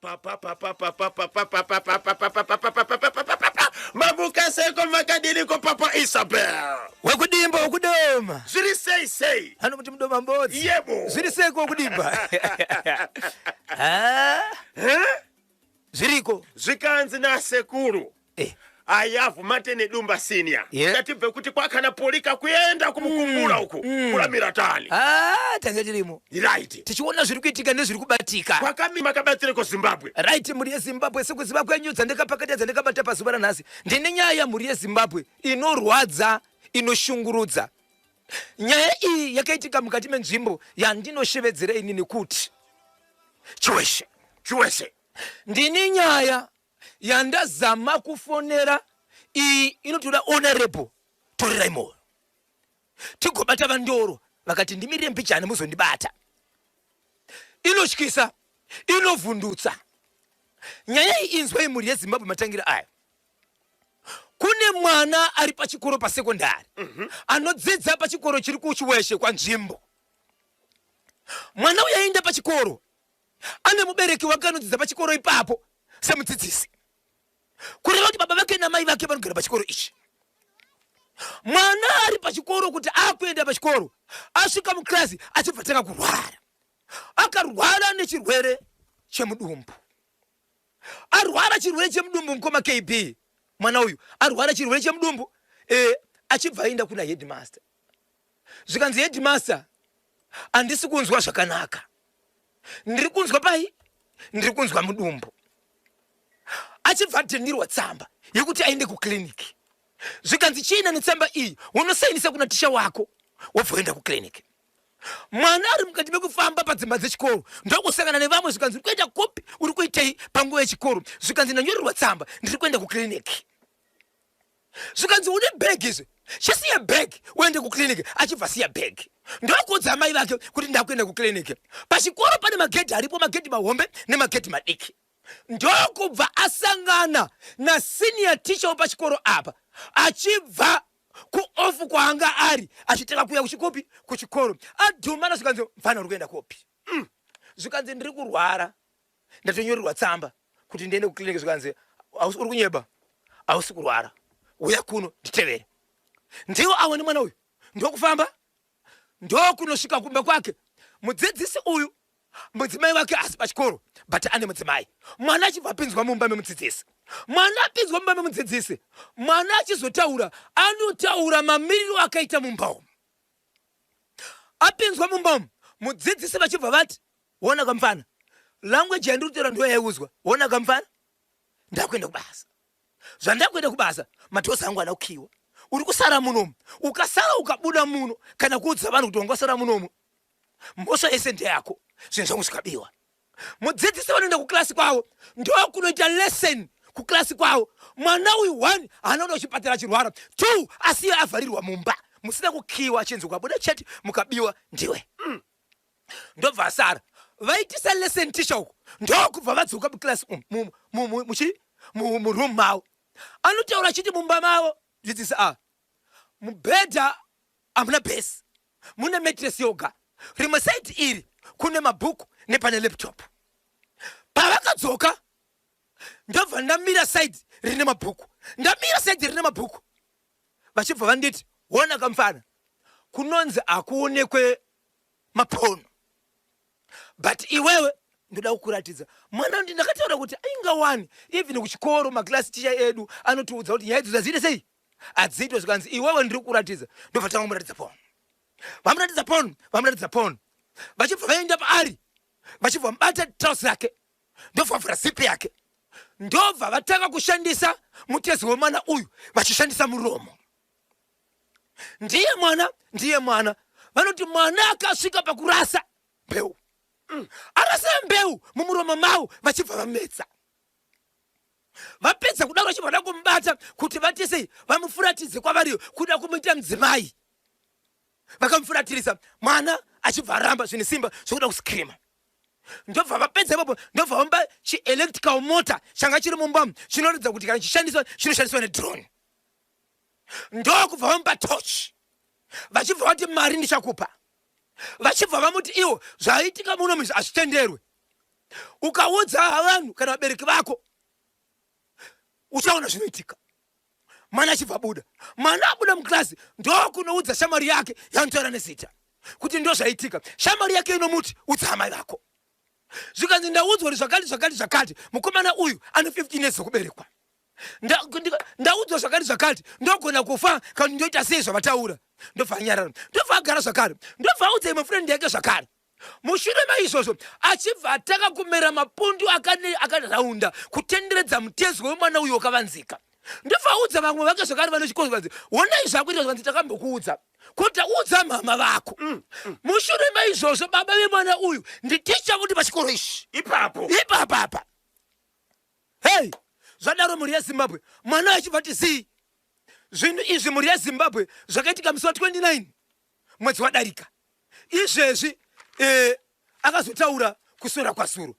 Papa papa papa papa papa papa papa papa papa papa papa Mamuka seko makadiniko papa Isabel. Wekudimba wekudoma. Zviri sei sei? Anomuti mudoma mbodzi. Yebo. Zviri seko wekudimba. Ah. Eh? Zviriko. Zvikanzi nasekuru. Eh. Ayavu mate nedumba senior. Yeah. Tatibve kuti kwakana polika kuenda kumukumbura uku. Kuramira tani. Ah, tanga tirimo. Right. Tichiona zviri kuitika nezviri kubatika. Kwakami makabatsireko Zimbabwe. Right, mhuri yeZimbabwe, sekuziva kwenyu dzandakapakata dzandakabata pazuva ranhasi. Ndine nyaya mhuri yeZimbabwe inorwadza, inoshungurudza. Nyaya iyi yakaitika mukati menzvimbo yandinoshevedzera inini kuti Chiweshe. Chiweshe. Ndine nyaya yandazama kufonera iyi inotoda honorable Torerai Moyo. Tigobata vaNdoro vakati ndimirire mbijana muzondibata. Inotyisa, inovhundutsa. Nyaya iyi inzwai mhuri yeZimbabwe matangira ayo. Kune mwana ari pachikoro pasekondari anodzidza pachikoro chiri kuChiweshe kwaNzvimbo. Mwana uyu aenda pachikoro ane mubereki wake anodzidza pachikoro ipapo semudzidzisi, kureva kuti baba vake namai vake vanogara pachikoro ichi. Mwana ari pachikoro kuti akuenda pachikoro asvika mukirasi achibva tanga kurwara. Akarwara nechirwere chemudumbu. Arwara chirwere chemudumbu mukoma KB. Mwana uyu arwara chirwere chemudumbu achibva aenda kuna headmaster. Zvikanzi headmaster, handisi kunzwa zvakanaka, ndiri kunzwa pai, ndiri kunzwa mudumbu. Achibva atendirwa tsamba yekuti aende kuclinic. Zvikanzi chienda netsamba iyi unosainisa kuna tisha wako wobva uenda kuclinic. Mwana ari mukati mekufamba padzimba dzechikoro ndokusangana nevamwe, zvikanzi uri kuenda kupi, uri kuitei panguva yechikoro? Zvikanzi ndanyorerwa tsamba, ndiri kuenda kuclinic. Zvikanzi une bag izvi, chisiya bag uende kuclinic. Achibva siya bag ndokuudza amai vake kuti ndakuenda kuclinic. Pachikoro pane magedhi aripo, magedhi mahombe nemagedhi madiki. Ndokubva asangana nasenior teacher wepachikoro apa achibva kuofu kwaanga ari achitanga kuuya kuchikopi kuchikoro. Adhumana zvikanzi mfana uri kuenda kopi? Zvikanzi ndiri kurwara, ndatonyorerwa tsamba kuti ndiende kuclinic. Zvikanzi uri kunyeba, hausi kurwara, uya kuno nditevere. Ndiwo awo nemwana uyu ndokufamba ndokunosvika kumba kwake. Mudzidzisi uyu mudzimai wake asi pachikoro but ane mudzimai. Mwana achibva apinzwa mumba memudzidzisi. Mwana apinzwa mumba memudzidzisi, mwana achizotaura anotaura mamiriro akaita mumba umu. Apinzwa mumba umu, mudzidzisi vachibva vati wona kamfana, language yandiri kutaura ndiyo yaiudzwa. Wona kamfana, ndakuenda kubasa. Zvandakuenda kubasa madhozi angu ana kukiwa, uri kusara munomu. Ukasara ukabuda muno kana kuudza vanhu kuti wanga wasara munomu, mhosva yese ndeyako, zvinhu zvangu zvikabiwa. Mudzidzisi vanoenda kuklasi kwavo ndokunoita lesson kuklasi kwavo. Mwana uyu 1 haana kuda kuchipatara achirwara, 2 asiye avharirwa mumba musina kukiwa, achinzi ukabuda chete mukabiwa ndiwe. Ndobva asara vaitisa lesson teacher uku, ndokubva vadzoka muklasi muroom mavo. Anotaura achiti mumba mavo dzidzisi ava mubhedha hamuna bhesi, mune mattress yoga. Rimwe side iri kune mabhuku nepane laptop. Pavakadzoka ndobva ndamira side rine mabhuku, ndamira side rine mabhuku, vachibva vanditi wona kamfana, kunonzi hakuonekwe mapono, but iwewe ndoda kukuratidza. Mwana ndi ndakataura kuti ainga wani even kuchikoro maclass teacher edu anotiudza kuti nyaya idzo dzadziite sei adziitwe. Zvikanzi iwewe ndiri kukuratidza. Ndobva tanga kumuratidza pono, vamuratidza pono, vamuratidza pono, vachibva vaenda paari, vachibva vamubata trouse yake, ndobva vavhura zipi yake, ndobva vatanga kushandisa mutezo wemwana uyu vachishandisa muromo. Ndiye mwana, ndiye mwana. Vanoti mwana akasvika pakurasa mbeu, arasa mbeu mumuromo mavo, vachibva vamedza. Vapedza kudaro vachibva vada kumubata kuti vaite sei, vamufuratidze kwavari kuda kumuita mudzimai. Vakamufuratirisa, mwana achibva aramba zvine simba zvekuda kuscreama. Ndobva vapedza ipapo, ndobva vamupa chielectrical motor changa chiri mumba chinoratidza kuti kana chishandiswa chinoshandiswa nedrone. Ndokubva vamupa torch, vachibva vati mari ndichakupa, vachibva vamuti iwo zvaitika muno izvi hazvitenderwe. Ukaudza vanhu kana vabereki vako uchaona zvinoitika. Mwana achibva abuda, mwana abuda muklasi ndokunoudza shamwari yake yanotaura nezita kuti ndozvaitika. Shamwari yake inomuti udza amai vako. Zvikanzi ndaudzwa kuti zvakati zvakati zvakati. Mukomana uyu ane 15 years dzekuberekwa. Ndaudzwa zvakati zvakati, ndogona kufa kana ndoita sei zvavataura. Ndobva anyarara, ndobva agara zvakare, ndobva audza imwe friend yake zvakare. Mushure maizvozvo achibva atanga kumera mapundu akaraunda kutenderedza mutezo wemwana uyu wakavanzika. Ndobva audza vamwe vake zvakare vane chikoro zvikanzi honai zvakuita zvikanzi takambokuudza kuti udza mhama vako. Mushure maizvozvo baba vemwana uyu nditicha kuti pachikoro ichi Ipapo. Ipapapa. Hey, zvadaro mhuri yeZimbabwe mwana achibva ti zii. Zvinhu izvi mhuri yeZimbabwe zvakaitika musi wa 29 mwedzi wadarika. Izvezvi eh, akazotaura kuswera kwazuro.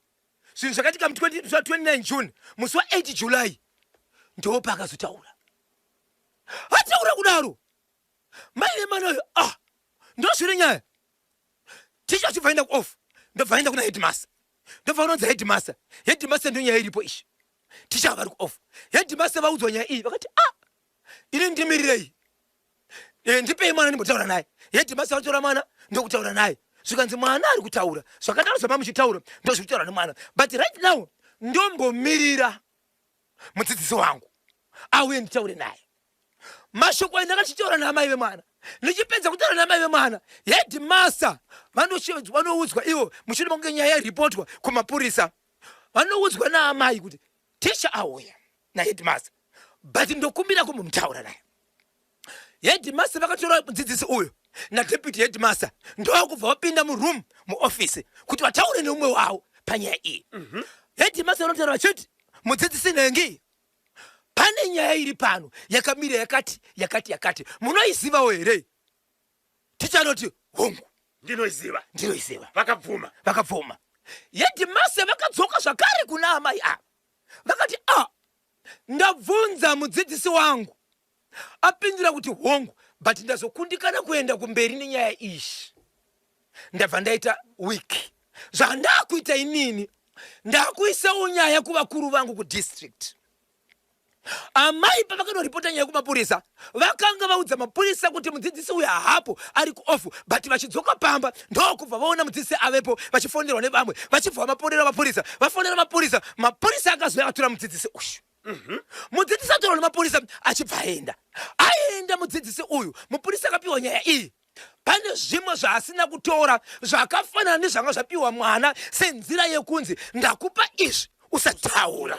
Zvinhu zvakaitika mu 29 June, musi wa 8 July ndipo paakazotaura. Ataura kudaro mai vemwana uyu ah, ndozviri nyaya. Ticha achibva aenda kuoff, ndobva aenda kuna headmaster, ndobva unonzi headmaster, headmaster ndiyo nyaya iripo ishi. Ticha vari kuoff, headmaster vaudzwa nyaya iyi vakati ah, ini ndimirirei e, ndipei mwana ndimbotaura naye. Headmaster vatora mwana ndokutaura naye, zvikanzi mwana ari kutaura zvakadaro zvamamuchitaura ndozviri kutaura nemwana, but right now ndombomirira mudzidzisi wangu auye nditaure naye. Mashoko ayo ndakachitaura naamai vemwana. Ndichipedza kutaura naamai vemwana, headmaster vanoudzwa ivo mushure mekunge nyaya yaripotwa kumapurisa, vanoudzwa naamai kuti ticha auya naheadmaster, but ndokumbira kumbomutaura naye. Headmaster vakatora mudzidzisi uyu nadeputy headmaster ndokubva vapinda muroom muoffice kuti vataure neumwe wavo panyaya iyi. Headmaster vanotaura vachiti mudzidzisi nhengi, pane nyaya iri pano yakamira yakati yakati yakati, munoizivawo here? Ticha anoti hongu, ndinoiziva, ndinoiziva. Vakabvuma, vakabvuma. Headmaster vakadzoka zvakare kuna amai ava vakati a, ndabvunza mudzidzisi wangu apindura kuti hongu, but ndazokundikana kuenda kumberi nenyaya iyi, ndabva ndaita weak. Zvandakuita inini, ndakuisawo nyaya kuvakuru vangu kudistrict. Amai pavakanoripota nyaya kumapurisa, vakanga vaudza mapurisa kuti mudzidzisi uyu haapo, ari kuoff, but vachidzoka pamba ndokubva vaona mudzidzisi avepo, vachifonerwa nevamwe, vachibva vamaponera mapurisa, vafonera mapurisa, mapurisa akazouya akatora mudzidzisi uyu. Mudzidzisi atorwa nemapurisa achibva aenda. Aenda mudzidzisi uyu, mupurisa akapiwa nyaya iyi, pane zvimwe zvaasina kutora zvakafanana nezvanga zvapiwa mwana senzira yekunzi ndakupa izvi usataura.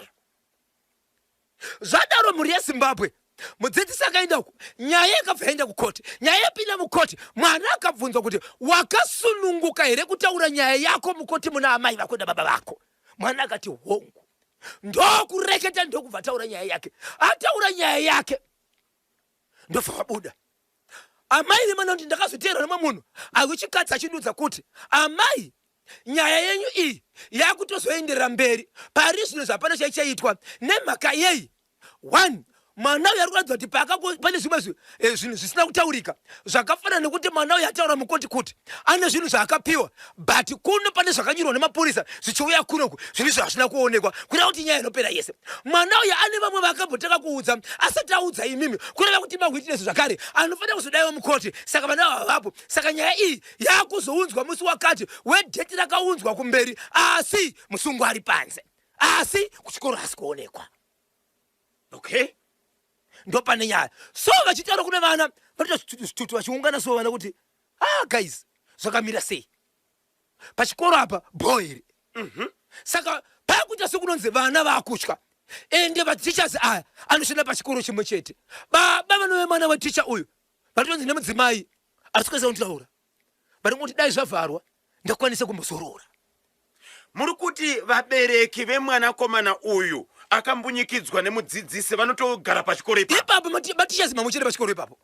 Zvadaro mhuri yeZimbabwe, mudzidzisi akaenda uku, nyaya yakabva yaenda kukoti. Nyaya yapinda mukoti, mwana akabvunzwa kuti wakasununguka here kutaura nyaya yako mukoti muna amai vako nababa vako. Mwana akati hongu, ndokureketa, ndokubva ataura nyaya yake. Ataura nyaya yake ndobva vabuda. Amai vemwana kuti ndakazoteerwa nemwe munhu awechikadzi achindiudza kuti amai, nyaya yenyu iyi yakutozoenderera mberi pari zvino, zvapano chaichaitwa nemhaka yei? One, mwana uyu ari kuratidza kuti pane zvimwe zvinhu zvisina kutaurika zvakafanana nekuti mwana uyu ataura mukoti kuti ane zvinhu zvaakapiwa, but kuno pane zvakanyorwa nemapurisa zvichiuya kunoku zvinhu izvo hazvina kuonekwa, kureva kuti nyaya inopera yese. Mwana uyu ane vamwe vaakambotanga kuudza asati audza imimi, kureva kuti mawitness zvakare anofanira kuzodaiwa mukoti, saka vana ava havapo. Saka nyaya iyi yakuzounzwa musi wakati wedheti rakaunzwa kumberi, asi musungwa ari panze, asi kuchikoro haasi kuonekwa. Okay, ndopane nyaya. So vachitaura kune vana vanoita zvitutu vachiungana, so vana kuti ah guys, zvakamira sei pachikoro apa, bho here? Saka pakuita sekunonzi vana vakutya, ende vateachers aya anoshanda pachikoro chimwe chete. Baba vanove mwana weticha uyu vatonzi nemudzimai asi kwanisa kunditaura, vari dai zvavharwa ndakwanisa kumbozorora. Muri kuti vabereki vemwanakomana uyu akambunyikidzwa nemudzidzisi vanotogara pachikoro ipapo? Ipapo, mateachers mamwe chete pachikoro ipapo.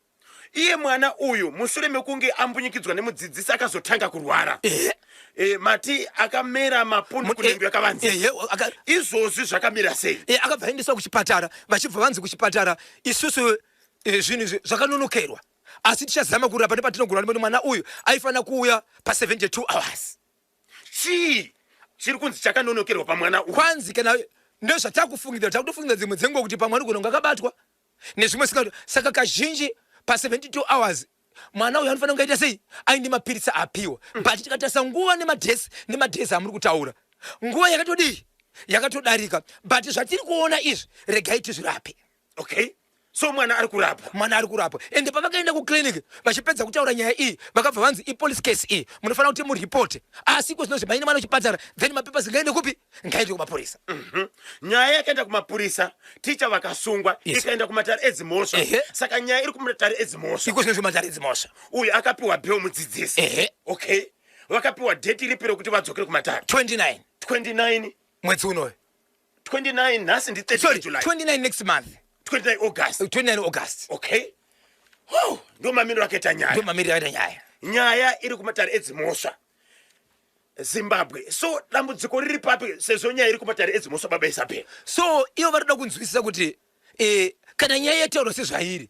Iye mwana uyu mushure mekunge ambunyikidzwa nemudzidzisi akazotanga kurwara. Mati akamera mapundu kunhengo yakavanzika. Izvozvi zvakamira sei? Akabva aendeswa kuchipatara, vachibva vanzi kuchipatara isusu zvinhu izvi zvakanonokerwa, asi tichazama kurapa nepatinogona, nekuti mwana uyu aifanira kuuya pa72 hours. Chii? Chiri kunzi chakanonokerwa pamwana uyu. Kwanzi kana ndozvatakufungidzira, takutofungidzira dzimwe dzenguva kuti pamwe anogona kunge akabatwa nezvimwe sika. Saka kazhinji pa 72 hours mwana uyu anofanira kunge aita sei, aine mapiritsi apiwa. But tikatarisa nguva nemadhesi nemadhesi amuri kutaura, nguva yakatodii, yakatodarika. But zvatiri kuona izvi, regai tizvirape. Okay, so mwana ari kurapwa. Mwana ari kurapwa. Ende pavakaenda kuclinic vachipedza kutaura nyaya iyi, vakabva vanzi ipolice case iyi, munofanira kuti muripote. Asi iko zvinozvi maine mwana kuchipatara, then mapapers ngaende kupi? Ngaende kumapurisa. Nyaya yakaenda kumapurisa, ticha vakasungwa. Ikaenda kumatare edzimhosva. Saka nyaya iri kumatare edzimhosva. Iko zvinozvi matare edzimhosva. Uyu akapiwa bail mudzidzisi. Okay, vakapiwa date ripi rekuti vadzokere kumatare? 29. 29. Mwedzi unoyo. 29, nhasi ndi 30. Sorry. July. 29 next month. 29 August. 29 August. Okay, oh, ndo mamiriro akaita nyaya. Ndo mamiriro akaita nyaya. Nyaya iri kumatare edzimhosva, Zimbabwe. So dambudziko riri papi sezvo nyaya iri kumatare edzimhosva, baba Isabel? So ivo vari kuda kunzwisisa kuti kana nyaya yataurwa sezvairi,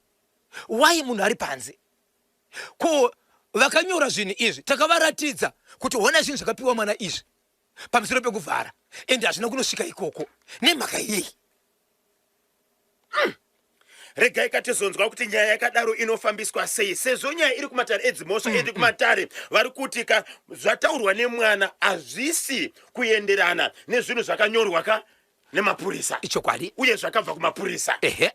why munhu ari panze? Ko vakanyora zvinhu izvi, takavaratidza kuti hona zvinhu zvakapiwa mwana izvi pamusoro pekuvhara, ende hazvina kunosvika ikoko nemhaka yei? Regai katizonzwa kuti nyaya yakadaro inofambiswa sei sezvo nyaya iri kumatare edzimhosva. Ende kumatare vari kuti ka zvataurwa nemwana hazvisi kuenderana nezvinhu zvakanyorwa ka nemapurisa. Ichokwadi. Uye zvakabva kumapurisa. Ehe,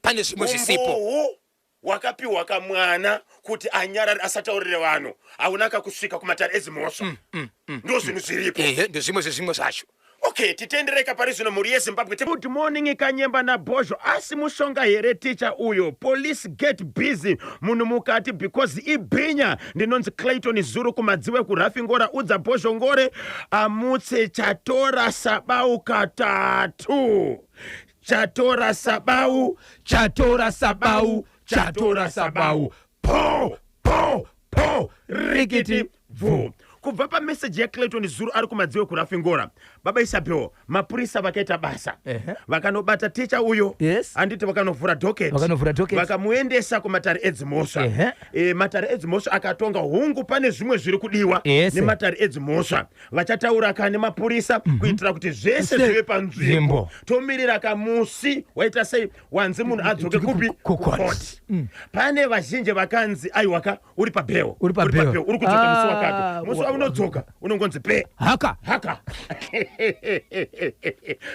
pane zvimwe zvisipo. Umbowo wakapiwa kamwana kuti anyarare asataurire vanhu hauna kakusvika kumatare edzimhosva. Ndo zvinhu zviripo. Ehe, ndezvimwe zvezvimwe zvacho. Okay, titendereka pari zvino, mhuri yeZimbabwe. Good morning, Kanyemba naBhozho. Asi mushonga here ticha uyo? Police get busy, munhu mukati because ibhinya. Ndinonzi Clayton Zuru kuMadziwe kuRafingora. Udza Bhozho Ngore amutse chatora sabau katatu. Chatora sabau, chatora sabau, chatora sabau, po po po, rikiti bvu. Kubva pameseji yaClayton Zuru ari kuMadziwe kuRafingora, baba Isabel, mapurisa vakaita basa. Vakanobata ticha uyo. Handiti vakanovhura docket? Vakanovhura docket. Vakamuendesa kumatare edzimhosva. Matare edzimhosva akatonga, hungu pane zvimwe zviri kudiwa nematare edzimhosva. Vachataura ka nemapurisa kuitira kuti zvese zvive panzvimbo. Nzvimbo. Tomirira kamusi waita sei wanzi munhu adzoke kupi? Kukoti. Kukoti. Pane vazhinji vakanzi aiwaka, uri pabail. Uri pabail. Uri kudzoka musi wakati. Musi waunodzoka unongonzi pe haka. Haka.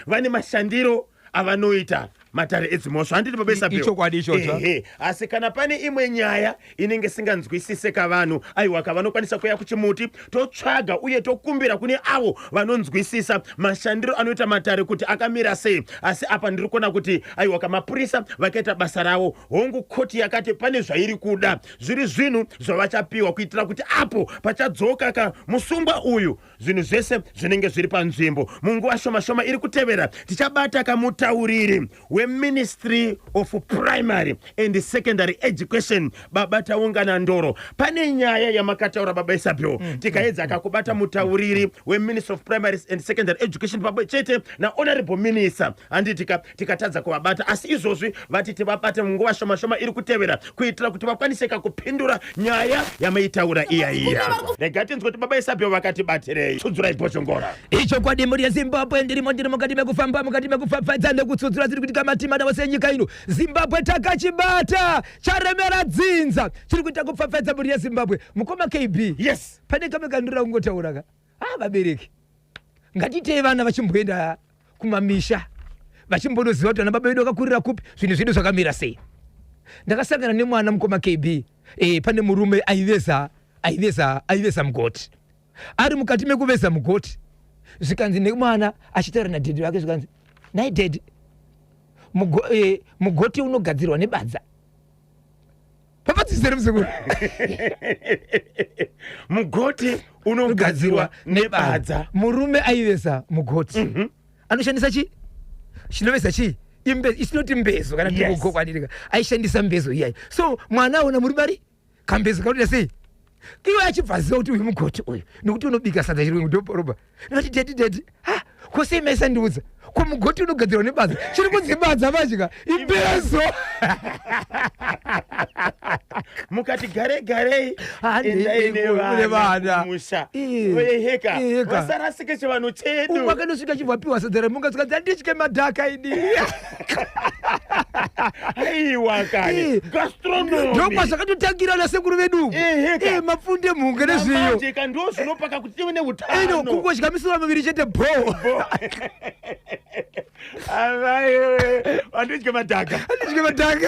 Vane mashandiro avanoita matare edzimhosva, handiti, baba Isabel? Ichokwadi ichocho. Ehe. Asi kana pane imwe nyaya inenge isinganzwisise kavanhu, aiwa, vanokwanisa kuuya kuchimuti, totsvaga uye tokumbira kune avo vanonzwisisa mashandiro anoita matare kuti akamira sei. Asi apa ndiri kuona kuti aiwa, kamapurisa vakaita basa ravo. Hongu, koti yakati pane zvairi kuda, zviri zvinhu zvavachapiwa kuitira kuti apo pachadzoka ka musungwa uyu, zvinhu zvese zvinenge zviri panzvimbo. Munguva shoma shoma iri kutevera tichabata kamutauriri weMinistry of Primary and Secondary Education, baba Taungana Ndoro. Pane nyaya yamakataura, baba Isabel, tikaedza kakubata mutauriri weMinistry of Primary and Secondary Education pamwe chete nahonorable minister, handiti ka, tikatadza kuvabata. Asi izvozvi vati tivabate munguva shoma shoma iri kutevera kuitira kuti vakwanise kakupindura nyaya yamaitaura iya iya. Rega tinzwe kuti baba Isabel vakatibatirei. Tsudzurai, Bhozhongora. Ichokwadi, mhuri yeZimbabwe, ndirimo, ndiri mukati mekufamba, mukati mekupfapfaidza nekutsudzura dziri kuitika matima ose enyika ino. Zimbabwe takachibata charemera dzinza chiri kuita kupfapfaidza mhuri yeZimbabwe. Mukoma KB. Yes. Pane kamwe kandinoda kungotaura ka. Ah, vabereki, ngatitei vana vachimboenda kumamisha, vachimbonoziva kuti vana baba vedu vakakurira kupi, zvinhu zvedu zvakamira sei. Ndakasangana nemwana, mukoma KB, pane murume aiveza mugoti. Ari mukati mekuveza mugoti, zvikanzi nemwana achitaura nadhedhi vake, zvikanzi, "Nai dhedhi, mugoti unogadzirwa nebadza." Papadzisere, muzukuru. Mugoti unogadzirwa nebadza. Murume aiveza mugoti anoshandisa chi chinoveza chii, isinoti mbezo kana tikugokwanirika, aishandisa mbezo iyayi. So mwana aona murume ari kambezo kanoita sei, iwe achibva aziva kuti uyu mugoti uyu, nekuti unobika sadza chirungu dhobhorobha. Ndikati, "Daddy, daddy, ha, Kose maisandiudza ko mugoti unogadzirwa nebadza? Chiri kunzi badza manje imbezo. Mukati gare garei, endai nevana kumusha. Eheka, vasarasike chivanhu chedu. Umwe akanosvika achibva apiwa sadza remunga, zvikanzi handitye madhaka ini. Aiwa kani, gastronomy ndokwazvakatotangira nasekuru vedu. Mapfunde, mhunga nezviyo. Manje ka ndo zvinopaka kuti tive neutano. Ino kungodya misoro miviri chete bo. Avaiwe, handitye madhaka. Handitye madhaka.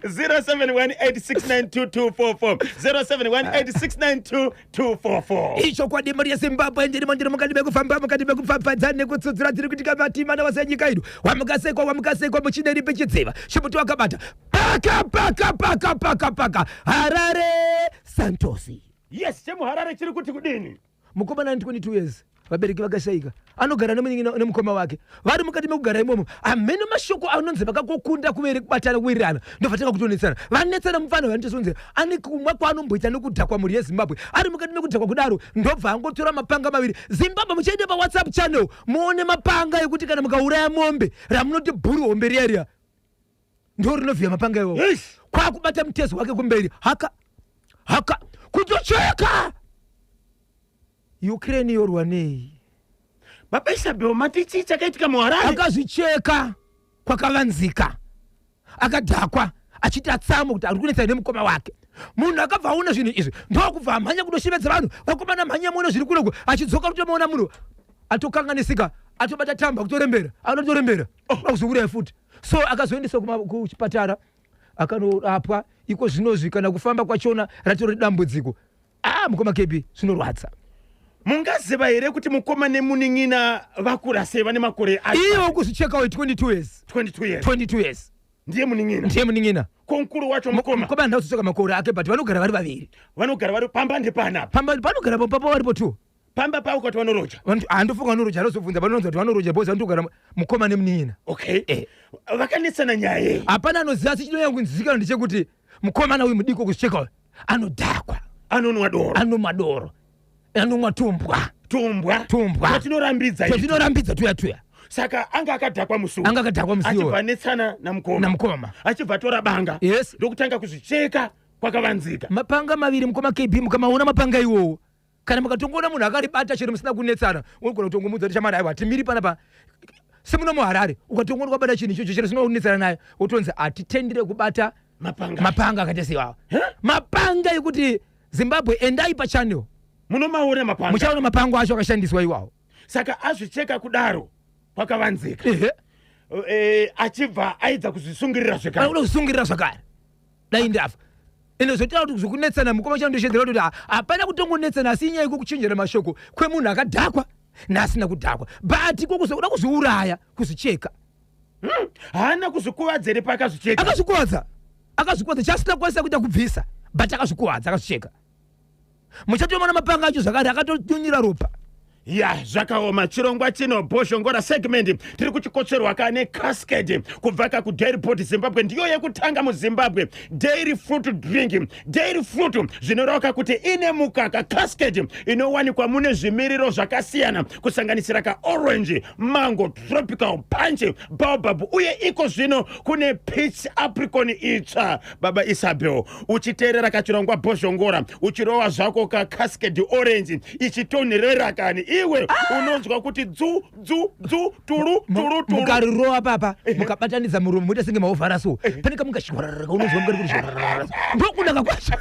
0718692244, 0718692244. Ichokwadi, mari yeZimbabwe, ndirimo ndiri mukati mekufamba, mukati mekupfapfadza nekutsudzura dziri kuitika matima wase nyika ino. Wamukasekwa, wamukasekwa, muchineri pechidziva chimuti wakabata paka paka paka paka paka. Harare Santosi. Yes, chemuHarare chiri kuti kudini? Mukomana ane 22 years, vabereki vakashayika, anogara nemunin'ina nemukoma wake. Vari mukati mekugara imomo, hameno mashoko anonzi vakakokunda kuveri kubatana kuwirirana, ndobva tanga kutonetsana. Vanetsana, mufana vanotosonzi ane kumwa kwaanomboita nekudhakwa. Mhuri yeZimbabwe, ari mukati mekudhakwa kudaro, ndobva angotora mapanga maviri. Zimbabwe, muchaende paWhatsApp channel muone mapanga ekuti kana mukauraya mombe, ramunoti bhuru hombe riya riya, ndo rinovhiya mapanga iwawo. Kwakubata mutezo wake kumberi, haka haka, kutocheka. Ukraine yorwa nei? Baba Isabel, mati chii chakaitika muHarare? Akazvicheka kwakavanzika, akadhakwa, achiti atsamwa kuti ari kunetsana nemukoma wake. Munhu akabva aona zvinhu izvi, ndokubva amhanya kundoshevedza vanhu. "Vakomana, mhanya muone zviri kunoku." Achidzoka kutomuona munhu atokanganisika, atobata tamba kutorembera, anotorembera akuzouraya futi. So akazoendeswa kuchipatara, akanorapwa. Iko zvinozvi kana kufamba kwachona ratori dambudziko. Ah, mukoma KB, zvinorwadza. Mungaziva here kuti mukoma nemunin'ina vakura sei, vane makore api? Iye kuzvichekawo 22 years. 22 years? 22 years. Ndiye munin'ina? Ndiye munin'ina. Ko mukuru wacho, mukoma? Mukoma handina kuzotsvaka makore ake, but vanogara vari vaviri. Vanogara vari pamba ndepanapa? Pamba panogara papo varipo two. Pamba pavo kuti vanoroja? Handofunga vanoroja, anozobvunza vanonza kuti vanoroja because vanotogara mukoma nemunin'ina. Okay. Vakanetsana nyaya yei? Hapana anoziva, asi chinonyanya kunzizikanwa ndechekuti mukomana uyu mudiki wekuzvicheka uyu anodhakwa. Anonwa doro. Anomwa doro, anomwa tumbwa. Tumbwa. Tumbwa. Twatinorambidza itwu. Twatinorambidza tuya tuya. Saka anga akadhakwa musi uyu. Anga akadhakwa musi achibva iwoyo. anetsana namukoma. Namukoma. Achibva atora banga. Yes. Ndokutanga kuzvicheka kwakavanzika. Mapanga maviri, mukoma KB, mukamaona mapanga iwowo, kana mukatongoona munhu akaribata, chero musina kunetsana, unogona kutongomuudza kuti, "Shamwari, aiwa, timiri panapa." Semuno muHarare, ukatongoona kwabata chinhu ichocho, chero usina kunetsana naye, wotonzi hatitendere kubata mapanga. Mapanga akaita seiwawa, mapanga ekuti, Zimbabwe, endai pachannel. Munomaona mapanga. Muchaona mapango acho akashandiswa iwawo. Saka azvicheka kudaro kwakavanzika, achibva aedza kuzvisungirira zvekare. Anoda kuzvisungirira zvakare, dai ndafa. Ende zvotaura kuti zvokunetsana, mukoma, chandoshedzera kuti hapana kutongonetsana, asi inyaya yekukuchinjana mashoko kwemunhu akadhakwa naasina kudhakwa, but kokuzoda kuzviuraya, kuzvicheka. Haana kuzvikuvadza here paakazvicheka? Akazvikuvadza, akazvikuvadza. Chaasina kukwanisa kuita kubvisa, but akazvikuvadza, akazvicheka. Muchatomona mapanga acho zvakare akatonyunyira ropa. Ya, zvakaoma. Chirongwa chino, Bhozhongora segment, tiri kuchikotsverwa ka neCascade kubva ka kuDairy Board Zimbabwe. Ndiyo yekutanga muZimbabwe dairy fruit drink. Dairy fruit zvinoreva kuti ine mukaka. Cascade inowanikwa mune zvimiriro zvakasiyana, kusanganisira kaorange, mango, tropical punch, baobab, uye iko zvino kune peach apricot itsva. Baba Isabel, uchiteerera kachirongwa Bhozhongora, uchirova zvako kaCascade orange ichitonherera kani iwe, unonzwa kuti dzu dzu dzu, turu turu turu. Mukarirova papa, mukabatanidza muromo, moita senge maovhara, so pane kamukashwararaka, unonzwa mukati kuti shwararara, ndokunaka kwacho.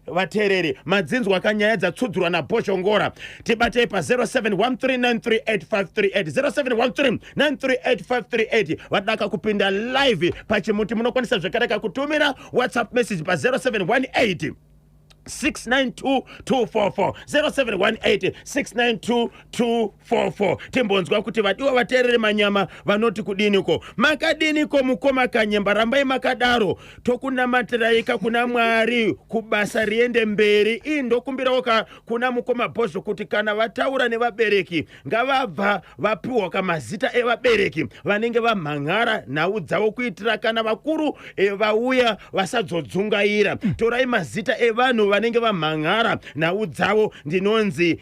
Vateereri, madzinzwa kanyaya dzatsudzurwa naBhozhongora. Tibatei pa0713938538, 0713938538. Vadaka kupinda live pachimuti, munokwanisa zvekare kakutumira WhatsApp message pa0718 692244, 0718 692244. Timbonzwa kuti vadiwa vateereri manyama vanoti kudiniko. Makadiniko mukoma Kanyemba? Rambai makadaro, tokunamatirai kuna Mwari kubasa riende mberi. Ii, ndokumbirawo ka kuna mukoma Bhozho kuti kana vataura nevabereki, ngavabva vapiwa kamazita evabereki vanenge vamhan'ara nhau dzavo, kuitira kana vakuru vauya vasazodzungaira. Torai mazita evanhu. vanenge vamhan'ara nhau dzavo. Ndinonzi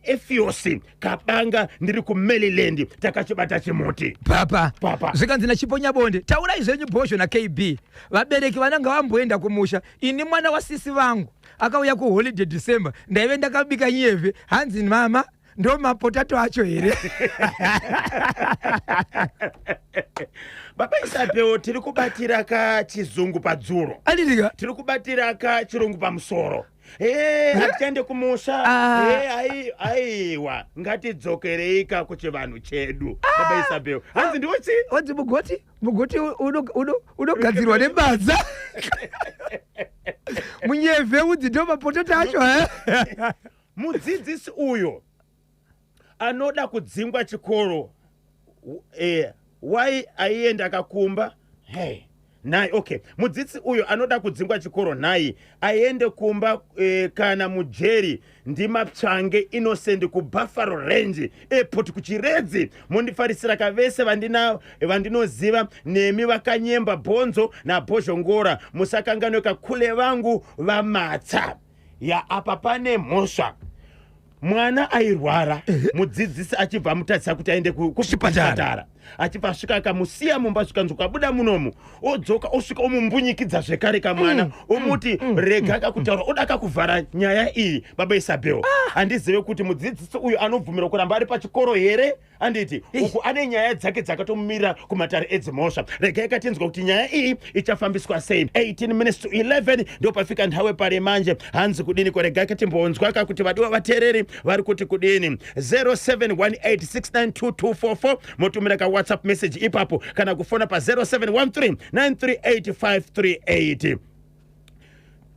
Efiosi Kabanga, ndiri kuMaryland. Takachibata chimuti. Papa. Papa. Zvikanzi naChipo Nyabonde, taurai zvenyu Bhozho naKB, vabereki vananga vamboenda kumusha. Ini mwana wasisi vangu akauya kuholiday December, ndaive ndakabika nyevhe, hanzi mama, ndo mapotato acho here? Baba Isabel, tiri kubatira kachizungu padzuro. Anditika. Tiri kubatira kachirungu pamusoro. Hatichaende kumusha. Ah. Aiwa, ngatidzokereika kuchivanhu chedu. Baba Isabel, hanzi ndiwo chi Wanzi mugoti, mugoti unogadzirwa nebadza, munyevhe udzi ndo mapotato acho he. Mudzidzisi uyo anoda kudzingwa chikoro, wai aienda akakumba hey. Nhai, okay, mudzidzisi uyo anoda kudzingwa chikoro, nhai aende kumba kana mujeri. Ndimatsvange Innocent kuBuffalo Range Airport kuChiredzi. Mundifarisira kavese vandinoziva nemi, vakanyemba bhonzo naBhozhongora. Musakanganwe kakule vangu vamatsa ya. Apa pane mhosva. Mwana airwara, mudzidzisi achibva amutadzisa kuti aende kuchipatara, achibva asvika akamusiya mumba. Zvikanzi ukabuda munomu, odzoka osvika omumbunyikidza zvekare kamwana, omuti rega kakutaura, oda kakuvhara nyaya iyi. Baba Isabel, handizive kuti mudzidzisi uyu anobvumirwa kuramba ari pachikoro here. Anditi uku ane nyaya dzake dzakatomumirira kumatare edzimhosva. Regai katinzwa kuti nyaya iyi ichafambiswa sei. 18 minutes to 11 ndo pafika nthawe pari manje. Hanzi kudini ko? Regai katimbonzwa kuti vadiwa vateereri vari kuti kudini. 0718692244, motumira ka WhatsApp message ipapo, kana kufona pa 0713 938538.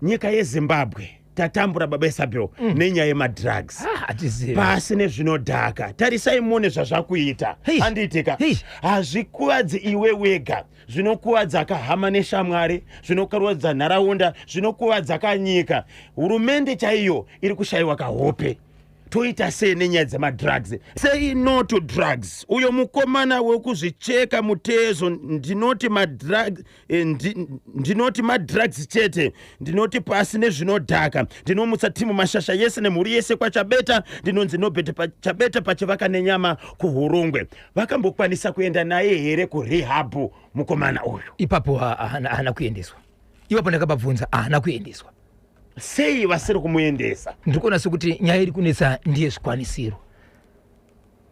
Nyika yeZimbabwe tatambura, baba Isabel, nenyaya yemadrugs. Hatizivi. Pasi nezvinodhaka. Tarisai muone zvazvakuita. Hey. Handiitika? Hey. Hazvikuvadzi iwe wega, zvinokuvadza kahama neshamwari, zvinokuvadza nharaunda, zvinokuvadza kanyika. Hurumende chaiyo iri kushayiwa kahope. Toita sei nenyaya dzemadrugs? Say no to drugs. Uyo mukomana wekuzvicheka mutezo, ndinoti madrug, ndinoti madrugs chete. Ndinoti pasi nezvinodhaka. Ndinomutsa timu Mashasha yese nemhuri yese kwaChabeta. Ndinonzi Nobet Chabeta pachivaka nenyama kuHurungwe. Vakambokwanisa kuenda naye here kurehab mukomana uyu? Ipapo haana kuendeswa. Ipapo ndakababvunza, haana kuendeswa. Sei vasiri kumuendesa? Ndiri kuona sekuti nyaya iri kunetsa ndiye zvikwanisiro,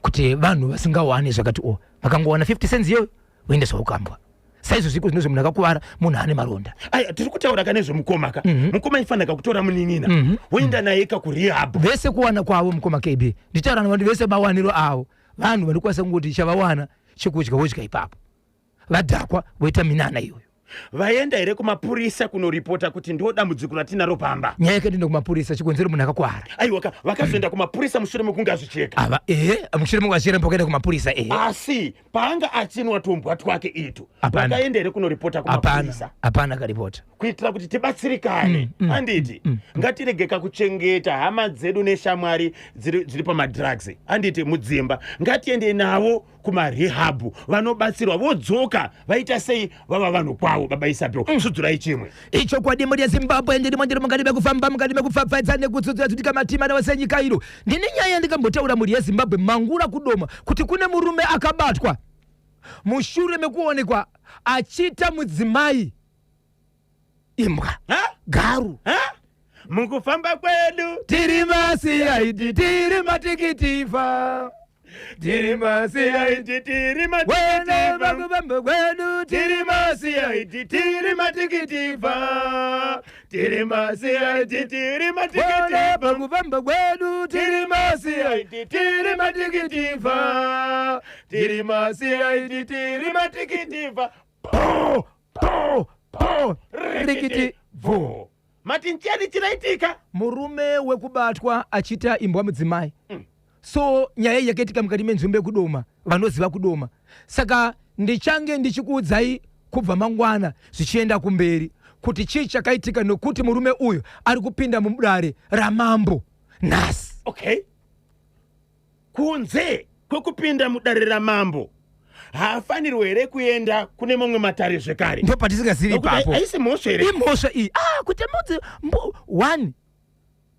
kuti vanhu vasingawani zvakati o vakangowana 50 cents iyoyo voendeswa kukambwa. Saizvozviko zvinozvo munhu akakuvara, munhu ane maronda. Aya, tiri kutaura ka nezvemukoma ka. Mukoma ifanira kutora munin'ina, woenda naye ka kurehab. Vese kuwana kwavo, mukoma KB, ndichitaura navanhu vese mawaniro avo. Vanhu vanokwanisa kungoti chavawana chekudya vodya ipapo, vadhakwa voita minana iyoyo. Vaenda here kumapurisa kunoripota kuti ndo dambudziko ratinaro pamba? Nyaya yakaenda kumapurisa, chikonzero munhu akakwara. Aiwa ka, vakazoenda kumapurisa mushure mekunge azvicheka. Ava ehe, mushure mekunge vakaenda kumapurisa, ehe. Asi paanga achinwa tumbwa twake itu, Hapana. vakaenda here kunoripota Hapana. kumapurisa? Hapana karipota. Kuitira kuti tibatsirikane. Handiti ngatirege kuchengeta hama dzedu neshamwari dziri pamadrugs, handiti, mudzimba. Ngatiende navo kumarehab, vanobatsirwa, vodzoka vaita sei, vava vanhu kwavo. Baba Isabel, sudzurai chimwe. Ichokwadi, mhuri yeZimbabwe, ndirimo, ndiri mukati mekufamba, mukati mekupfapfaidza nekutsudzura tutika matima nawasenyika ino. Ndine nyaya yandikambotaura, mhuri yeZimbabwe, mangura kudoma kuti kune murume akabatwa mushure mekuonekwa achiita mudzimai imbwa. Ha? Garu. Ha? Mukufamba kwedu tiri maCID, tiri matikitiva, tiri maCID. Tiri Wena matikitiva. Pakufamba kwedu tiri maCID, Tiri matikitiva, tiri maCID, tiri wena matikitiva. Pakufamba kwedu tiri maCID, Tiri matikitiva, tiri maCID, tiri matikitiva. Po po po, rikiti bvu. Mati nchani chiraitika? Murume wekubatwa achiita imbwa mudzimai. So nyaya iyi yakaitika mukati menzvimbo yekudoma, vanoziva kudoma. Saka ndichange ndichikuudzai kubva mangwana zvichienda kumberi kuti chii chakaitika, nokuti murume uyu ari kupinda mudare ramambo nhasi. Okay, kunze kwekupinda mudare ramambo, Haafanirwe here kuenda kune mamwe matare zvekare? Ndo patisingazivi Nokuti ipapo. Haisi mhosva here? Imhosva iyi. Ah, kuti mudzi one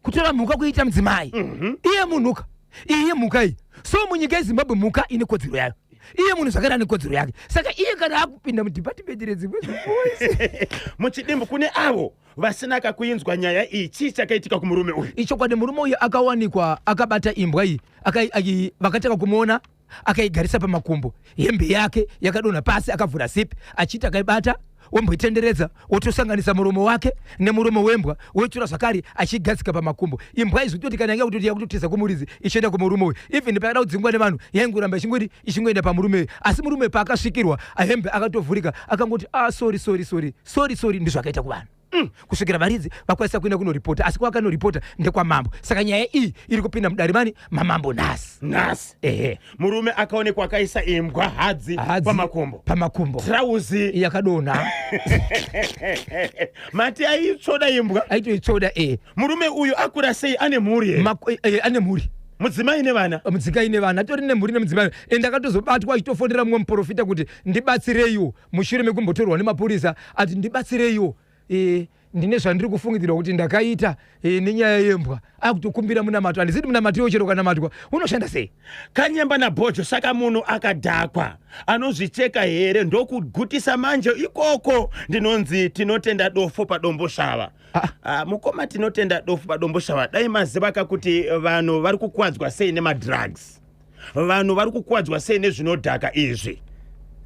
kutora mhuka kuita mudzimai. Iye munhuka, iyi mhuka iyi. So munyika yeZimbabwe mhuka ine kodzero yayo, iye munhu zvakare ane kodzero yake. Saka iye kana akupinda mudhipatimendi redzimwe zviboys. Muchidimbu, kune avo vasina kakuinzwa nyaya iyi, chii chakaitika kumurume uyu? Ichokwadi, murume uyu akawanikwa akabata imbwa iyi, vakatanga kumuona akaigarisa pamakumbo, hembe yake yakadonha pasi, akavhura zipi achiti akaibata, womboitenderedza, wotosanganisa muromo wake nemuromo wembwa, woitora zvakare achiigadzika pamakumbo. Imbwa izvi kutoti kana yanga kutoti yakutotiza kumuridzi ichienda kumurume uyu. Even payada kudzingwa nevanhu, yaingoramba ichingoti ichingoenda pamurume uyu. Asi murume paakasvikirwa, hembe akatovhurika, akangoti, "Ah, sorry, sorry, sorry, sorry, sorry." Ndizvo akaita kuvanhu kusvikira varidzi vakwanisa kuenda kunoripota. Asi kwavakalnoripota ndekwamambo. Saka nyaya iyi iri kupinda mudare mani mamambo nhasi. Nhasi. Ehe. Murume akaonekwa akaisa imbwa hadzi Hadzi pamakumbo, pamakumbo, trauzi yakadonha. Mati aitsvoda imbwa? Aitoitsvoda, e. Murume uyu akura sei? Ane mhuri here? Ane mhuri. Mudzimai nevana? Mudzikai nevana, atori nemhuri nemudzimai. Ende akatozobatwa achitofonera mumwe muprofita kuti ndibatsireiwo, mushure mekumbotorwa nemapurisa, ati ndibatsireiwo, ndine zvandiri kufungidzirwa kuti ndakaita nenyaya yembwa. Akutokumbira munamato. Handiziti munamato iwo chero ukanamatwa unoshanda sei. Kanyemba naBhojo, saka munhu akadhakwa anozvicheka here? Ndokugutisa manje ikoko. Ndinonzi Tinotenda Dofo paDomboshava. Ah. Ah, mukoma Tinotenda Dofo paDomboshava, dai maziva kakuti vanhu vari kukwadzwa sei nemadrugs, vanhu vari kukwadzwa sei nezvinodhaka izvi.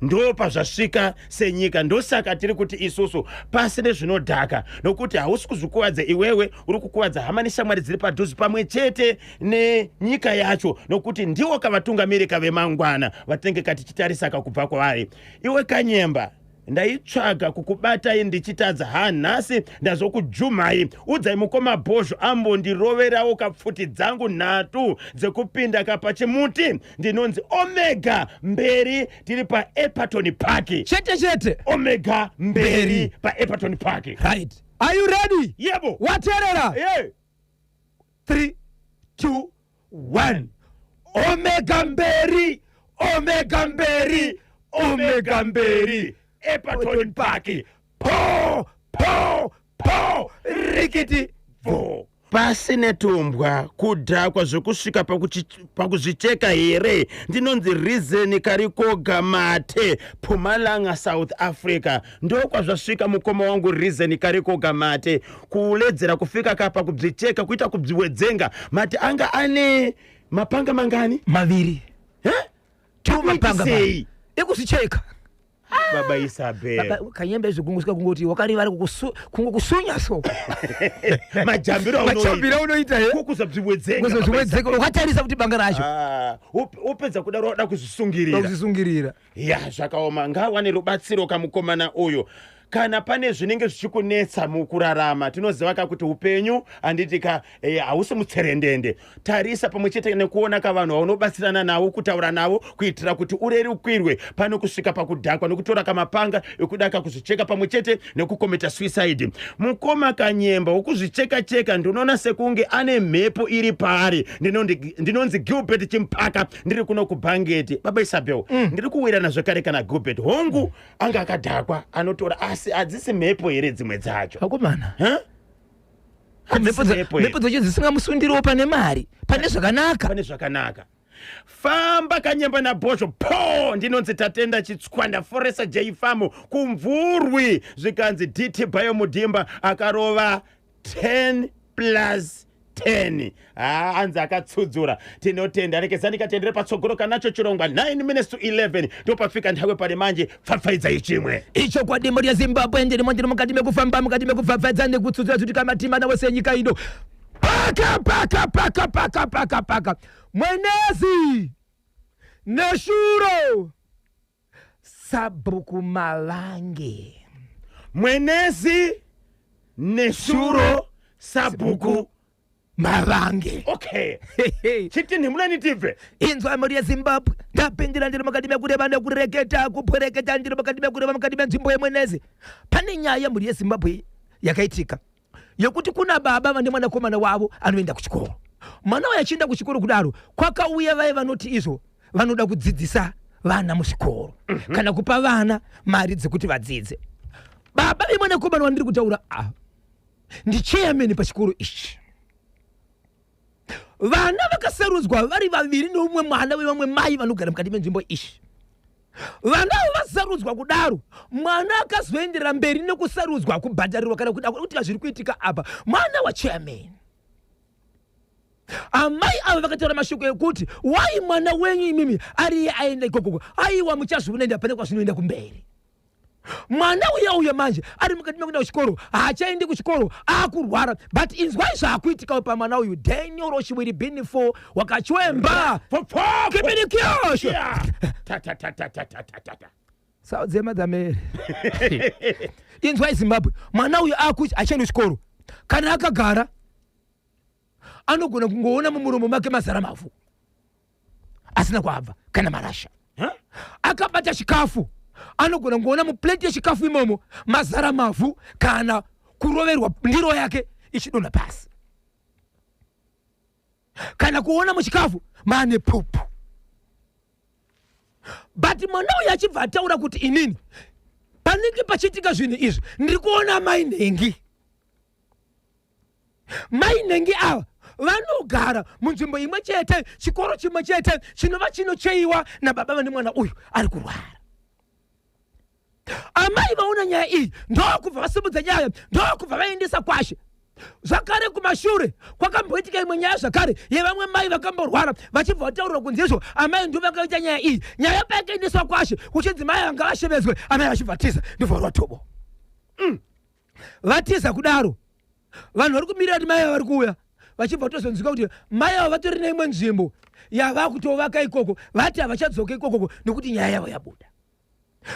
Ndo pazvasvika senyika. Ndosaka tiri kuti isusu pasi nezvinodhaka, nokuti hausi kuzvikuvadza iwewe, uri kukuvadza hama neshamwari dziri padhuze pamwe chete nenyika yacho, nokuti ndiwo kavatungamiri kavemangwana vatinenge katichitarisa kakubva kwavari. Iwe Kanyemba, ndaitsvaga kukubatai ndichitadza. Ha, nhasi ndazokujumhai. Udzai mukoma Bhozho ambondiroverawo kapfuti dzangu nhatu dzekupinda kapachimuti. Ndinonzi Omega Mberi, tiri paEpaton Park. Chete chete. Omega Mberi. Mberi. PaEpaton Park. Right, are you ready? Yebo. Wateerera? Yeah. 3, 2, 1, Omega Mberi, Omega Mberi, Omega Mberi. Epaton Park. Po po po, rikiti. Vo pasi netumbwa. Kudhakwa zvekusvika pakuzvicheka here? Ndinonzi Reason Karikoga Mate, Pumalanga, South Africa. Ndokwazvasvika, mukoma wangu Reason Karikoga Mate, kuledzera kufika kapa kubzicheka, kuita kubziwedzenga. Mate anga ane mapanga mangani? Maviri. Eh? Two mapanga. Sei? Ekuzvicheka. Baba Isabel. Baba Kanyemba, izvo kungoti wakarivara kungokusunya so. Majambiro aunoita. Majambiro aunoita he. Kukuzabziwedzenga. Kuzozviwedzeka ukatarisa kuti banga racho. Ah, upedza kudaro wada kuzvisungirira. Kuzvisungirira. Ya, zvakaoma. Ngawane rubatsiro kamukomana uyu. Kana pane zvinenge zvichikunetsa mukurarama, tinoziva ka kuti upenyu, handiti ka, hausi mutserendende. Tarisa pamwe chete nekuona kavanhu vaunobatsirana navo, kutaura navo, kuitira kuti urerukirwe pane kusvika pakudhakwa nekutora kamapanga ekuda kakuzvicheka pamwe chete nekukometa suicide. Mukoma Kanyemba, wokuzvicheka cheka ndinoona sekunge ane mhepo iri paari. Ndinonzi Gilbert Chimpaka, ndiri kuno kuBhangeti. Baba Isabel, ndiri kuwirana zvekare kana Gilbert. Hongu, anga akadhakwa anotora, asi hadzisi mhepo here dzimwe dzacho? Akomana. Huh? Mhepo Hadzisi mhepo here? Mhepo dzacho dzisingamusundiriwo pane mari, pane zvakanaka. Pane zvakanaka. Famba Kanyemba naBhozho po. Ndinonzi Tatenda Chitswanda, Foresa J Farm kuMvurwi. Zvikanzi DT Bayo Mudhimba akarova 10 plus 10. Ha, anzi akatsudzura. Tinotenda. Rekezani katendere patsogoro kanacho chirongwa. 9 minutes to 11 ndopafika nthawe pari manje. Pfapfaidzai chimwe. Ichokwadi, mhuri yeZimbabwe, ndirimo, ndiri mukati mekufamba, mukati mekupfapfaidza nekutsudzura kuti kamatima wese enyika ino. Paka paka paka paka paka paka, Mwenezi neshuro, sabhuku Mavange. Mwenezi neshuro, sabhuku Mavange. Okay, chiti nhimulani tibve. Inzwa, mhuri yeZimbabwe, ndapindira, ndiri mukati mekureva nekureketa, kupwereketa. Ndiri mukati mekureva, mukati menzvimbo yeMwenezi. Pane nyaya, mhuri yeZimbabwe, yakaitika yekuti kuna baba vane mwanakomana wavo anoenda kuchikoro. Mwana wayo achienda kuchikoro kudaro, kwakauya vai vanoti izvo vanoda kudzidzisa. vana muzvikoro kana kupa vana mari dzekuti vadzidze. Baba vemwanakomana wandiri kutaura ava ndichairman pachikoro ichi. Vana vakasarudzwa vari vaviri neumwe mwana wevamwe mai vanogara mukati menzvimbo ishi. Vana avo vasarudzwa kudaro, mwana akazoenderera mberi nekusarudzwa, kubhadharirwa kana kuda kuitika zviri kuitika apa, mwana wachairman. Amai ava vakataura mashoko ekuti wai mwana wenyu imimi ariye aenda ikokoko, aiwa muchazviona ende hapana kwazvinoenda kumberi. Mwana uya uya manje ari mukati mekuenda kuchikoro, haachaendi kuchikoro, aakurwara. But inzwai zvaakuitikawo pamwana uyu. Daniel Roshiwiri bin 4 wakachwemba kibirikyosho saudzema dzamere. Inzwai Zimbabwe, mwana uyu aakuti achaendi kuchikoro, kana akagara anogona kungoona mumuromo make mazara mavhu asina kwaabva kana marasha. Akabata chikafu anogona kungoona muplate yechikafu imomo mazara mavhu kana kuroverwa ndiro yake ichidonha pasi, kana kuona muchikafu maane pupu. But mwana uyu achibva ataura kuti inini panenge pachiitika zvinhu izvi ndiri kuona mai nhengi. Mai nhengi ava vanogara munzvimbo imwe chete, chikoro chimwe chete chinova chinocheiwa nababa vane mwana uyu ari kurwara. Amai vaona nyaya iyi ndokubva vasimudza nyaya, ndokubva vaendesa kwashe. Zvakare kumashure kwakamboitika imwe nyaya zvakare yevamwe mai vakamborwara, vachibva vataurira kunzi izvo amai ndo vakaita nyaya iyi. Nyaya payakaendeswa kwashe kuchinzi mai vanga vashevedzwe, amai vachibva tiza, ndobva varwa Vatiza kudaro, vanhu vari kumirira kuti mai ava vari kuuya, vachibva tozonzwika kuti mai ava vatori neimwe nzvimbo yavakutovaka ikoko, vati havachadzoka ikokoko nekuti nyaya yavo yabuda.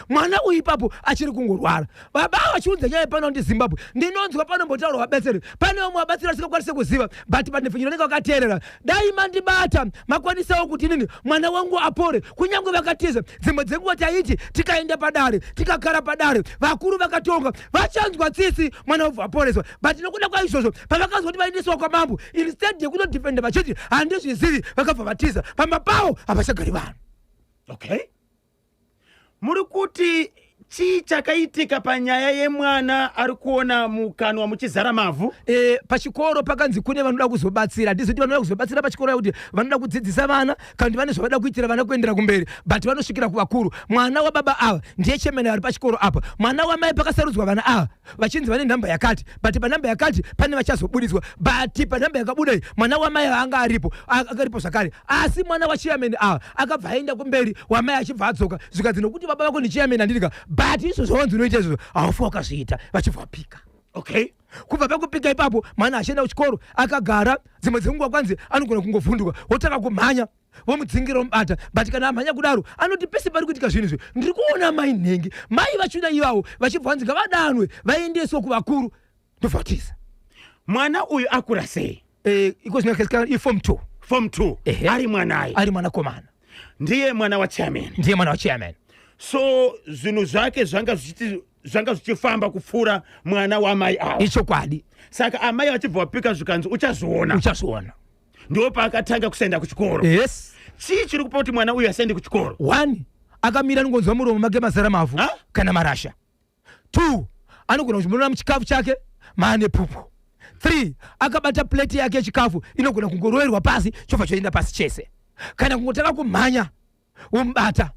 Mwana uyu ipapo achiri kungorwara, baba ava vachiunza nyaya pano ndi Zimbabwe. Ndinonzwa panombotaurwa vabetseri, pane vamwe vabatsiri vasingakwanise kuziva, but panhepfenyuro vanenge vakateerera. Dai mandibata makwanisawo kuti inini mwana wangu apore, kunyange vakatiza. Dzimwe dzenguva taiti tikaenda padare, tikagara padare, vakuru vakatonga, vachanzwa tsitsi, mwana wobva aporeswa. But nokuda kwaizvozvo, pavakanzwa kuti vaendeswa kwamambo, instead yekunodefenda vachiti handizvizivi, vakabva vatiza. Pamba pavo hapachagari vanhu. Okay, muri kuti chii chakaitika panyaya yemwana ari kuona mukanwa muchizara mavhu? Pachikoro pakanzi kune vanoda kuzobatsira. Handizi kuti vanoda kuzobatsira pachikoro kuti vanoda kudzidzisa vana kana kuti vane zvavada kuitira vana kuendera kumberi, but vanosvikira kuvakuru. Mwana wababa ava ndiye chemene ari pachikoro apa. Mwana wamai pakasarudzwa vana ava vachinzi vane nhamba yakati, but panhamba yakati pane vachazobuditswa, but panhamba yakabuda iyi mwana wamai anga aripo, akaripo zvakare. Asi mwana wachairman ava akabva aenda kumberi, wamai achibva adzoka, zvikanzi nokuti baba vako ndichairman handidika, but izvo zvawanzi unoita izvozvo haufi wakazviita. Vachibva vapika. Okay, kubva pakupika ipapo mwana achienda kuchikoro akagara, dzimwe dzenguva kwanzi anogona kungovhunduka wotanga kumhanya, vomudzingira vomubata. But kana amhanya kudaro anoti pese pari kuitika zvinhu izvi ndiri kuona mai nhengi. Mai vachuna ivavo vachibva vanzi ngavadanwe vaendeswe kuvakuru, ndobva vatiza. Mwana uyu akura sei? Iko zvino iform 2. Form 2. Ehe. Ari mwanai? Ari mwanakomana. Ndiye mwana wachairman? Ndiye mwana wachairman. So zvinhu zvake zvanga zvichiti zvanga zvichifamba kupfuura mwana wamai ava? Ichokwadi. Saka amai vachibva vapika zvikanzi uchazviona. Uchazviona. Ndipo paakatanga kusaenda kuchikoro? Yes. Chii chiri kupa kuti mwana uyu asaende kuchikoro? One, akamira anongonzwa muromo make mazara mavhu Ha? kana marasha. Two, anogona kuchimonera muchikafu chake maane pupu. Three, akabata plate yake yechikafu inogona kungoroverwa pasi chobva choenda pasi chese, kana kungotanga kumhanya womubata.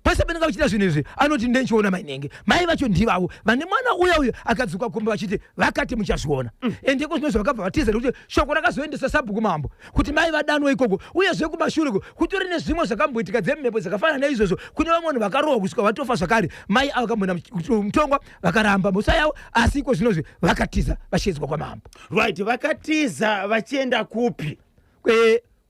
Pese panenge vachiita zvinhu izvi anoti ndenchiona mainenge mai vacho ndivavo vane mwana uya uyo akadzoka kumba vachiti vakati muchazviona. Ende iko zvino zvavakabva vatiza nekuti shoko rakazoendeswa sabhuku mambo kuti mai vadanwe ikoko. Uyezve kumashure uko kutori nezvimwe zvakamboitika dzemhepo dzakafanana naizvozvo, kune vamwe vanhu vakarohwa kusvika vatofa zvakare. Mai ava vakamboenda mutongwa vakaramba mhosva yavo, asi iko zvinozvi vakatiza vachiedzwa kwamambo. Right, vakatiza vachienda kupi?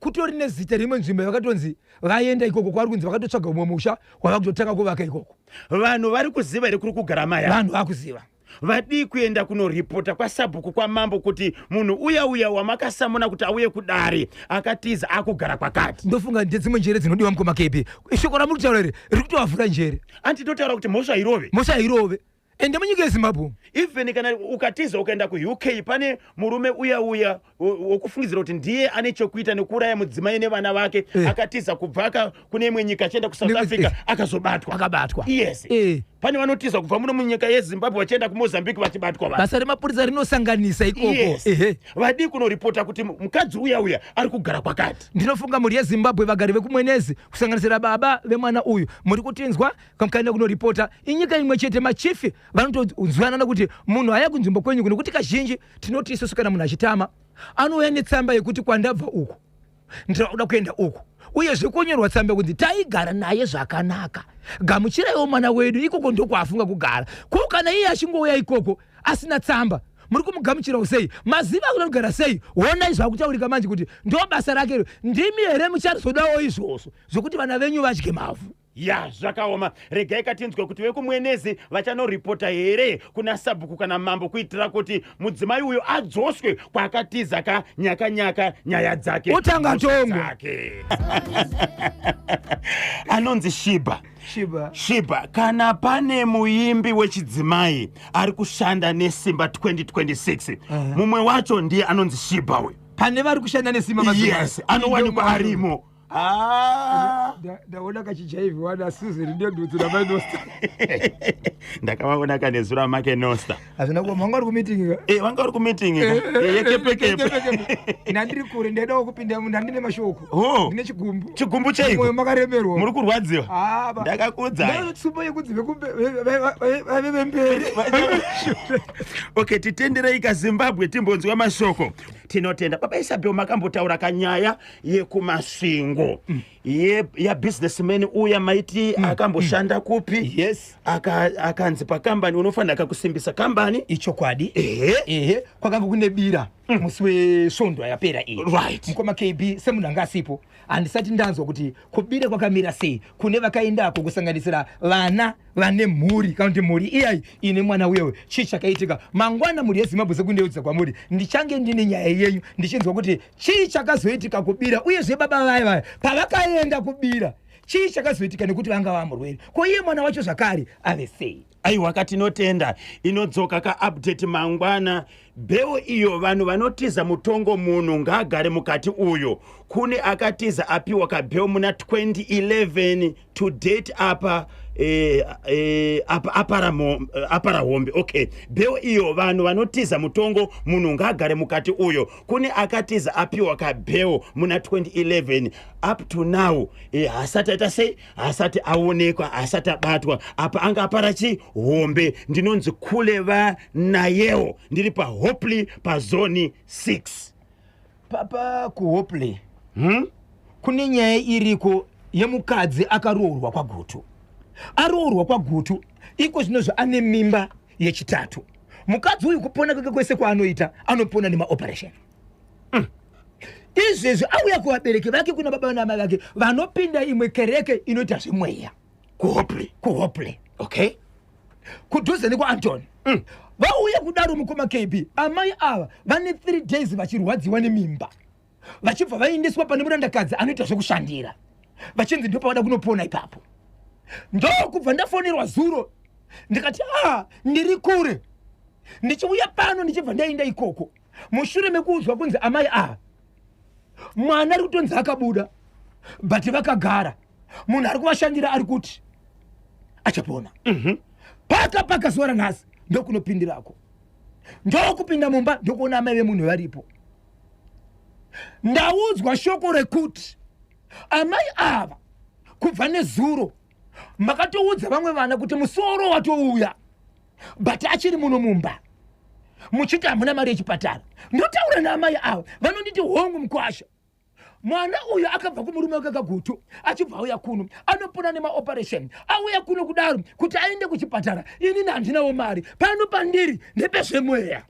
Kutori nezita rimwe nzvimbo yavakatonzi vaenda ikoko, kwavari kunzi vakatotsvaga umwe musha wava kutotanga kuvaka ikoko. Vanhu vari kuziva here kuri kugara mai ava? Vanhu vakuziva. Vadii kuenda kunoripota kwasabhuku kwamambo kuti munhu uya uya wamakasamuna kuti auye kudare akatiza akugara kwakati? Ndofunga ndedzimwe njere dzinodiwa mukoma KB. Shoko ramuri kutaura iri riri kutovavhura njere. Anti totaura kuti mhosva irove. Mhosva irove. Ende munyika yeZimbabwe. Even kana ukatiza ukaenda kuUK, pane murume uya uya wokufungidzira kuti ndiye ane chokuita nekuuraya mudzimai nevana vake, akatiza kubva kune imwe nyika achienda kuSouth Africa, akazobatwa. Akabatwa. Yes. Pane vanotiza kubva muno munyika yeZimbabwe vachienda kuMozambique vachibatwa vanhu. Basa remapurisa rinosanganisa ikoko. Yes. Vadii kunoripota kuti mukadzi uya uya ari kugara kwakati? Ndinofunga mhuri yeZimbabwe, vagari vekuMwenezi, kusanganisira baba vemwana uyu, muri kutinzwa. Kamukaenda kunoripota, inyika imwe chete, machifi vanotonzwanana kuti munhu aya kunzvimbo kwenyu, nekuti kazhinji tinoti isusu kana munhu achitama anouya netsamba yekuti kwandabva uku ndinoda kuenda uku, uyezve kunyorwa tsamba yekunzi taigara naye zvakanaka, gamuchiraiwo mwana wedu ikoko, ndokwaafunga kugara. Ko kana iye achingouya ikoko asina tsamba, muri kumugamuchirawo sei? Maziva akuda kugara sei? Honai zvakutaurika manje kuti ndo basa rake iro. Ndimi here mucharizodawo izvozvo zvokuti vana venyu vadye mavhu? Ya, zvakaoma. Regai katinzwe kuti vekuMwenezi vachanoripota here kuna sabhuku kana mambo kuitira kuti mudzimai uyu adzoswe kwaakatiza ka nyaka nyaka nyaya dzake. Otanga mhosva tongo. Dzake. Anonzi Shibha. Shiba. Shibha, kana pane muimbi wechidzimai ari kushanda nesimba 2026, mumwe wacho ndiye anonzi Shibha uyu. Pane vari kushanda nesimba madzimai. Yes, anowanikwa arimo. Ah. Ndaona kachijaivhi wana Susan ndendudzi ramainosta. Ndakavaona kanezura make nosta. Hazvina kuoma, vanga vari kumeeting ka? Eh, vanga vari kumeeting yekepekepe. Ndandiri kure, ndaidawo kupinda, ndandine mashoko. Oh. Ndine chigumbu. Chigumbu Moyo chaiko? makaremerwa. Muri kurwadziwa? Ah, Ndakakuudzai. Tsumbo yekunzi vaive vemberi. Okay, titenderei kaZimbabwe timbonzwa mashoko. Tinotenda baba Isabel. Makambotaura kanyaya yekuMasvingo yabusinessman uya, maiti akamboshanda kupi? Yes. Akanzi pakambani unofanira kakusimbisa kambani. Ichokwadi. Ehe. Ehe, kwakanga kune bira musi wesvondo yapera iyi. Mukoma KB, semunhu anga asipo, handisati ndanzwa kuti kubira kwakamira sei kune vakaendako, kusanganisira vana vane mhuri kana kuti mhuri iyai ine mwana uyewe. Chii chakaitika mangwana, mhuri yeZimbabwe, sekundeudza kwamuri, ndichange ndine nyaya yenyu ndichinzwa kuti chii chakazoitika kubira, uyezve baba vaya vaya pavakaenda kubira chii chakazoitika, nekuti vanga vamurwere, ko iye mwana wacho zvakare ave sei? Aiwa, katinotenda. Inodzoka kaupdate mangwana. Bail iyo, vanhu vanotiza mutongo, munhu ngaagare mukati uyo. Kune akatiza apiwa kabail muna 2011 to date apa apa apara hombe. Okay, bail iyo, vanhu vanotiza mutongo, munhu ngaagare mukati uyo. Kune akatiza apiwa kabail muna 2011, up to now hasati aita sei, hasati aonekwa, hasati abatwa. Apa anga apara chi hombe. Ndinonzi Kule Vanayewo, ndiri paHopley pazone 6. Papa kuHopley Kune nyaya iriko yemukadzi akaroorwa kwaGutu. Aroorwa kwaGutu, iko zvinozvo ane mimba yechitatu. Mukadzi uyu kupona kwake kwese kwaanoita anopona nemaoperation. Izvezvi auya kuvabereki vake, kuna baba namai vake vanopinda imwe kereke inoita zvemweya. KuHopley? KuHopley. Kudhuze nekwaAntony. Vauya kudaro, mukoma KB, amai ava vane 3 days vachirwadziwa nemimba, vachibva vaendeswa pane murandakadzi anoita zvekushandira, vachinzi ndopavada kunopona ipapo. Ndokubva ndafonerwa zuro, ndikati a ndiri kure, ndichiuya pano, ndichibva ndaenda ikoko mushure mekuudzwa kunzi amai ava mwana ari kutonzi akabuda, but vakagara, munhu ari kuvashandira ari kuti achapona. Paka paka zuva ranhasi ndokunopindirako, ndokupinda mumba, ndokuona amai vemunhu varipo. Ndaudzwa shoko rekuti amai ava kubva nezuro makatoudza vamwe vana kuti musoro watouya, but achiri muno mumba, muchiti hamuna mari yechipatara. Ndotaura naamai ava, vanonditi hongu mukwasha, mwana uyu akabva kumurume wake kaGutu, achibva auya kuno, anopona nemaoperation. Auya kuno kudaro kuti aende kuchipatara, inini handinawo mari. Pano pandiri ndepezvemweya.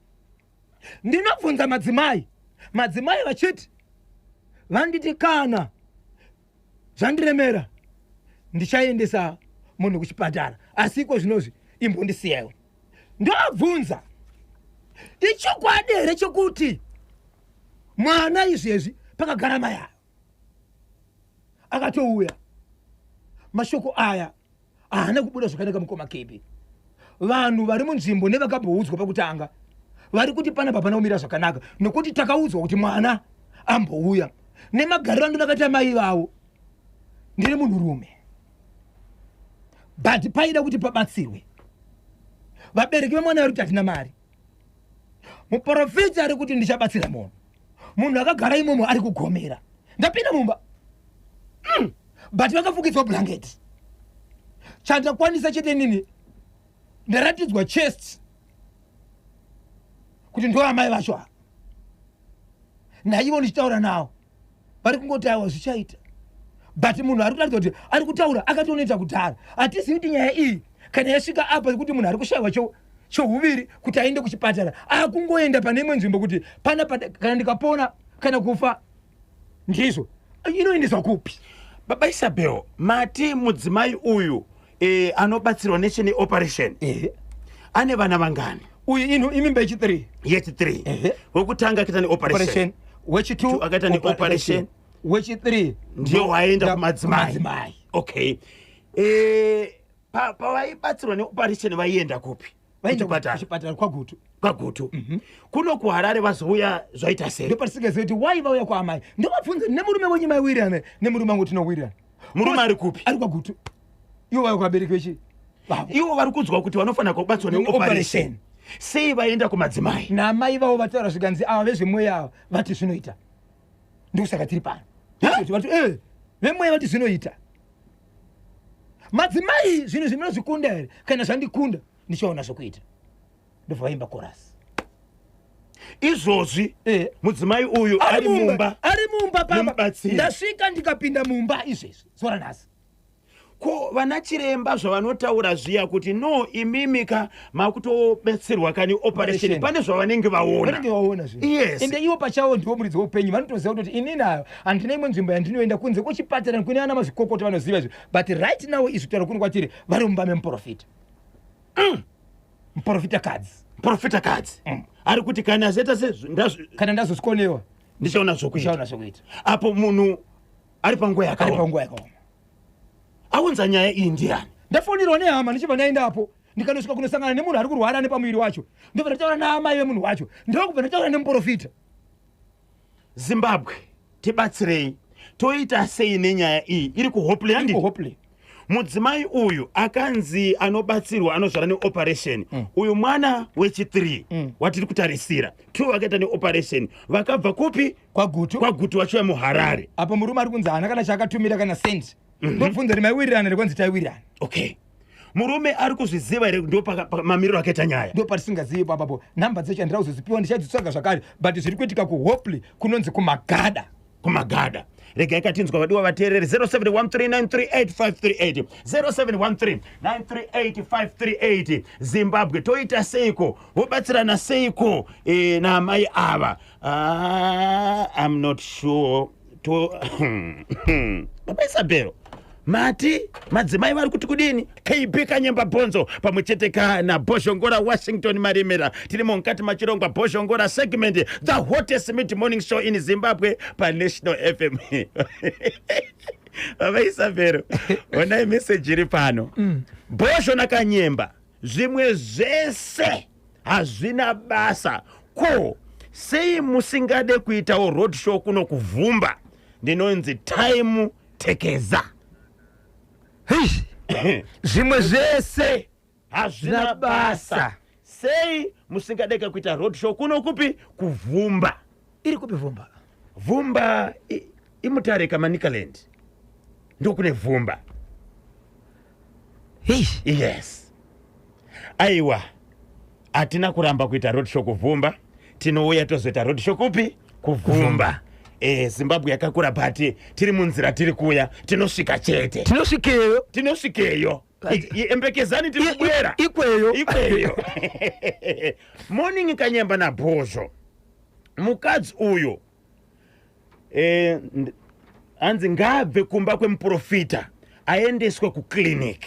Ndinobvunza madzimai, madzimai vachiti vanditi kana zvandiremera ndichaendesa munhu kuchipatara, asi iko zvinozvi imbondisiyawo. Ndobvunza, ichokwadi here chokuti mwana izvezvi pakagara mai ayo akatouya? Mashoko aya haana kubuda zvakanaka, mukoma KB. Vanhu vari munzvimbo nevakamboudzwa pakutanga vari kuti panapa hapana kumira zvakanaka, nokuti takaudzwa kuti mwana ambouya nemagariro andonakaita mai vavo. Ndiri munhurume, but paida kuti pabatsirwe. Vabereki vemwana vari kuti hatina mari. Muprofita ari kuti ndichabatsira munhu. Munhu akagara imomo ari kugomera. Ndapinda mumba, but vakafukidzwa blanket. Chandakwanisa chete nini, ndaratidzwa chest kuti ndo amai vacho ava. Naivo ndichitaura navo vari kungoti aiwa, zvichaita, but munhu ari kuratidza kuti ari kutaura akatonoita kudhara. Hatizivi kuti nyaya iyi kana yasvika apa yekuti munhu ari kushayiwa chouviri kuti aende kuchipatara, akungoenda pane imwe nzvimbo kuti pana kana ndikapona kana kufa ndizvo, inoendeswa kupi? Baba Isabel, mati mudzimai uyu anobatsirwa nechine operation? Ehe. Ane vana vangani? Uyu ino imimba yechi3. Yechi3. Ehe. Wekutanga akaita neoperation. Operation wechi2. Two akaita neoperation. Wechi3. Ndiyo waenda kumadzimai. Kumadzimai. Okay, pavaibatsirwa neoperation vaienda kupi? Vaenda Kuchipatara? Kuchipatara kwaGutu. KwaGutu. Kuno kuHarare vazouya zvaita sei? Ndopatisingazivi kuti wai vauya kwaamai. Ndovabvunza, nemurume wenyu maiwirirana? Nemurume wangu tinowirirana. Murume ari kupi? Ari kwaGutu. Ivo vauya kuvabereki vechi vavo. Ivo vari kunzwa kuti vanofanira kubatsirwa neoperation. Neoperation. Sei vaenda kumadzimai? Namai vavo vataura, zvikanzi ava vezvemweya ava vati zvinoita, ndokusaka tiri pano. Ha? Vati vemweya vati zvinoita. Madzimai, zvinhu zvinozvikunda here? Kana zvandikunda ndichaona zvokuita. Ndobva vaimba korasi. Izvozvi mudzimai uyu ari mumba? Ari mumba pamba. Nemubatsiri. Ndasvika ndikapinda mumba izvezvi zuva ranhasi. Ko vana chiremba zvavanotaura zviya kuti no, imimika makutobetserwa kani operation, Operation. pane zvavanenge vaona? Vanenge vaona zvinhu. Ende ivo pachavo ndivo muridzi weupenyu, vanotoziva kutoti inini ayo handina imwe nzvimbo yandinoenda kunze kwechipatara kune ana mazvikokota vanoziva izvi. But right now, izvi kutaura kuno kwatiri, vari mumba memuprofita, muprofita kadzi. Profita kadzi ari kuti kana zeta Kana ndazozvikonewa, ndichaona zvokuita. Ndichaona zvokuita. Apo munhu ari panguva Ari yakaoma. panguva yakaoma. Aunza nyaya iyi ndiani? Ndafonirwa nehama, ndichibva ndaendapo, ndikanosvika kunosangana nemunhu ari kurwara nepamuviri wacho. Ndobva ndataura naamai vemunhu wacho, ndokubva ndataura nemuprofita. Zimbabwe, tibatsirei. Toita sei nenyaya iyi iri kuHopley, handiti? Hopley. Mudzimai uyu akanzi anobatsirwa, anozvara neoperation. Uyu mwana wechi3 watiri kutarisira. Two vakaita neoperation, vakabva kupi? KwaGutu. KwaGutu vachiuya muHarare. Apo murume ari kunzi haana kana chaakatumira kana sendi. Ndobvunza kuti maiwirirana here? Kwanzi taiwirirana. Okay, murume ari kuzviziva here? Ndo mamiriro akaita nyaya. Ndo patisingazivi papapo. Nhamba dzacho handira kuzodzipiwa, ndichadzitsvaga zvakare, but zviri kuitika kuHopley, kunonzi kuMagada. KuMagada. Regai katinzwa vadiwa vateereri. 0713938538, 0713938538. Zimbabwe, toita seiko? Vobatsirana seiko naamai ava? Ah, I'm not sure. To Baba Isabel, mati madzimai vari kuti kudini? KB Kanyemba Bhonzo pamwe chete kana Bhozhongora Washington Marimera, tirimo mukati machirongwa Bhozhongora segment, the hottest mid morning show in Zimbabwe paNational FM. Baba Isabel, onai meseji iri pano. Bhozho naKanyemba, zvimwe zvese hazvina basa. Ko sei musingade kuitawo road show kuno kuVhumba? Ndinonzi Time Tekeza. Hei, zvimwe zvese hazvina Zvina basa. Basa. Sei musingadeka kuita road show kuno kupi? KuVhumba. Iri kupi Vhumba? Vhumba iMutare kaManicaland, ndokune Vhumba. Hei. Yes, aiwa, hatina kuramba kuita road show kuVhumba. Tinouya tozoita road show kupi? KuVhumba. Zimbabwe yakakura, but tiri munzira, tiri kuuya, tinosvika chete. Tinosvikeyo. Tinosvikeyo. Embekezani, tiri kubwera. Ikweyo. Ikweyo. Morning Kanyemba naBhozho. Mukadzi uyu hanzi ngaabve kumba kwemuprofita aendeswe kuclinic.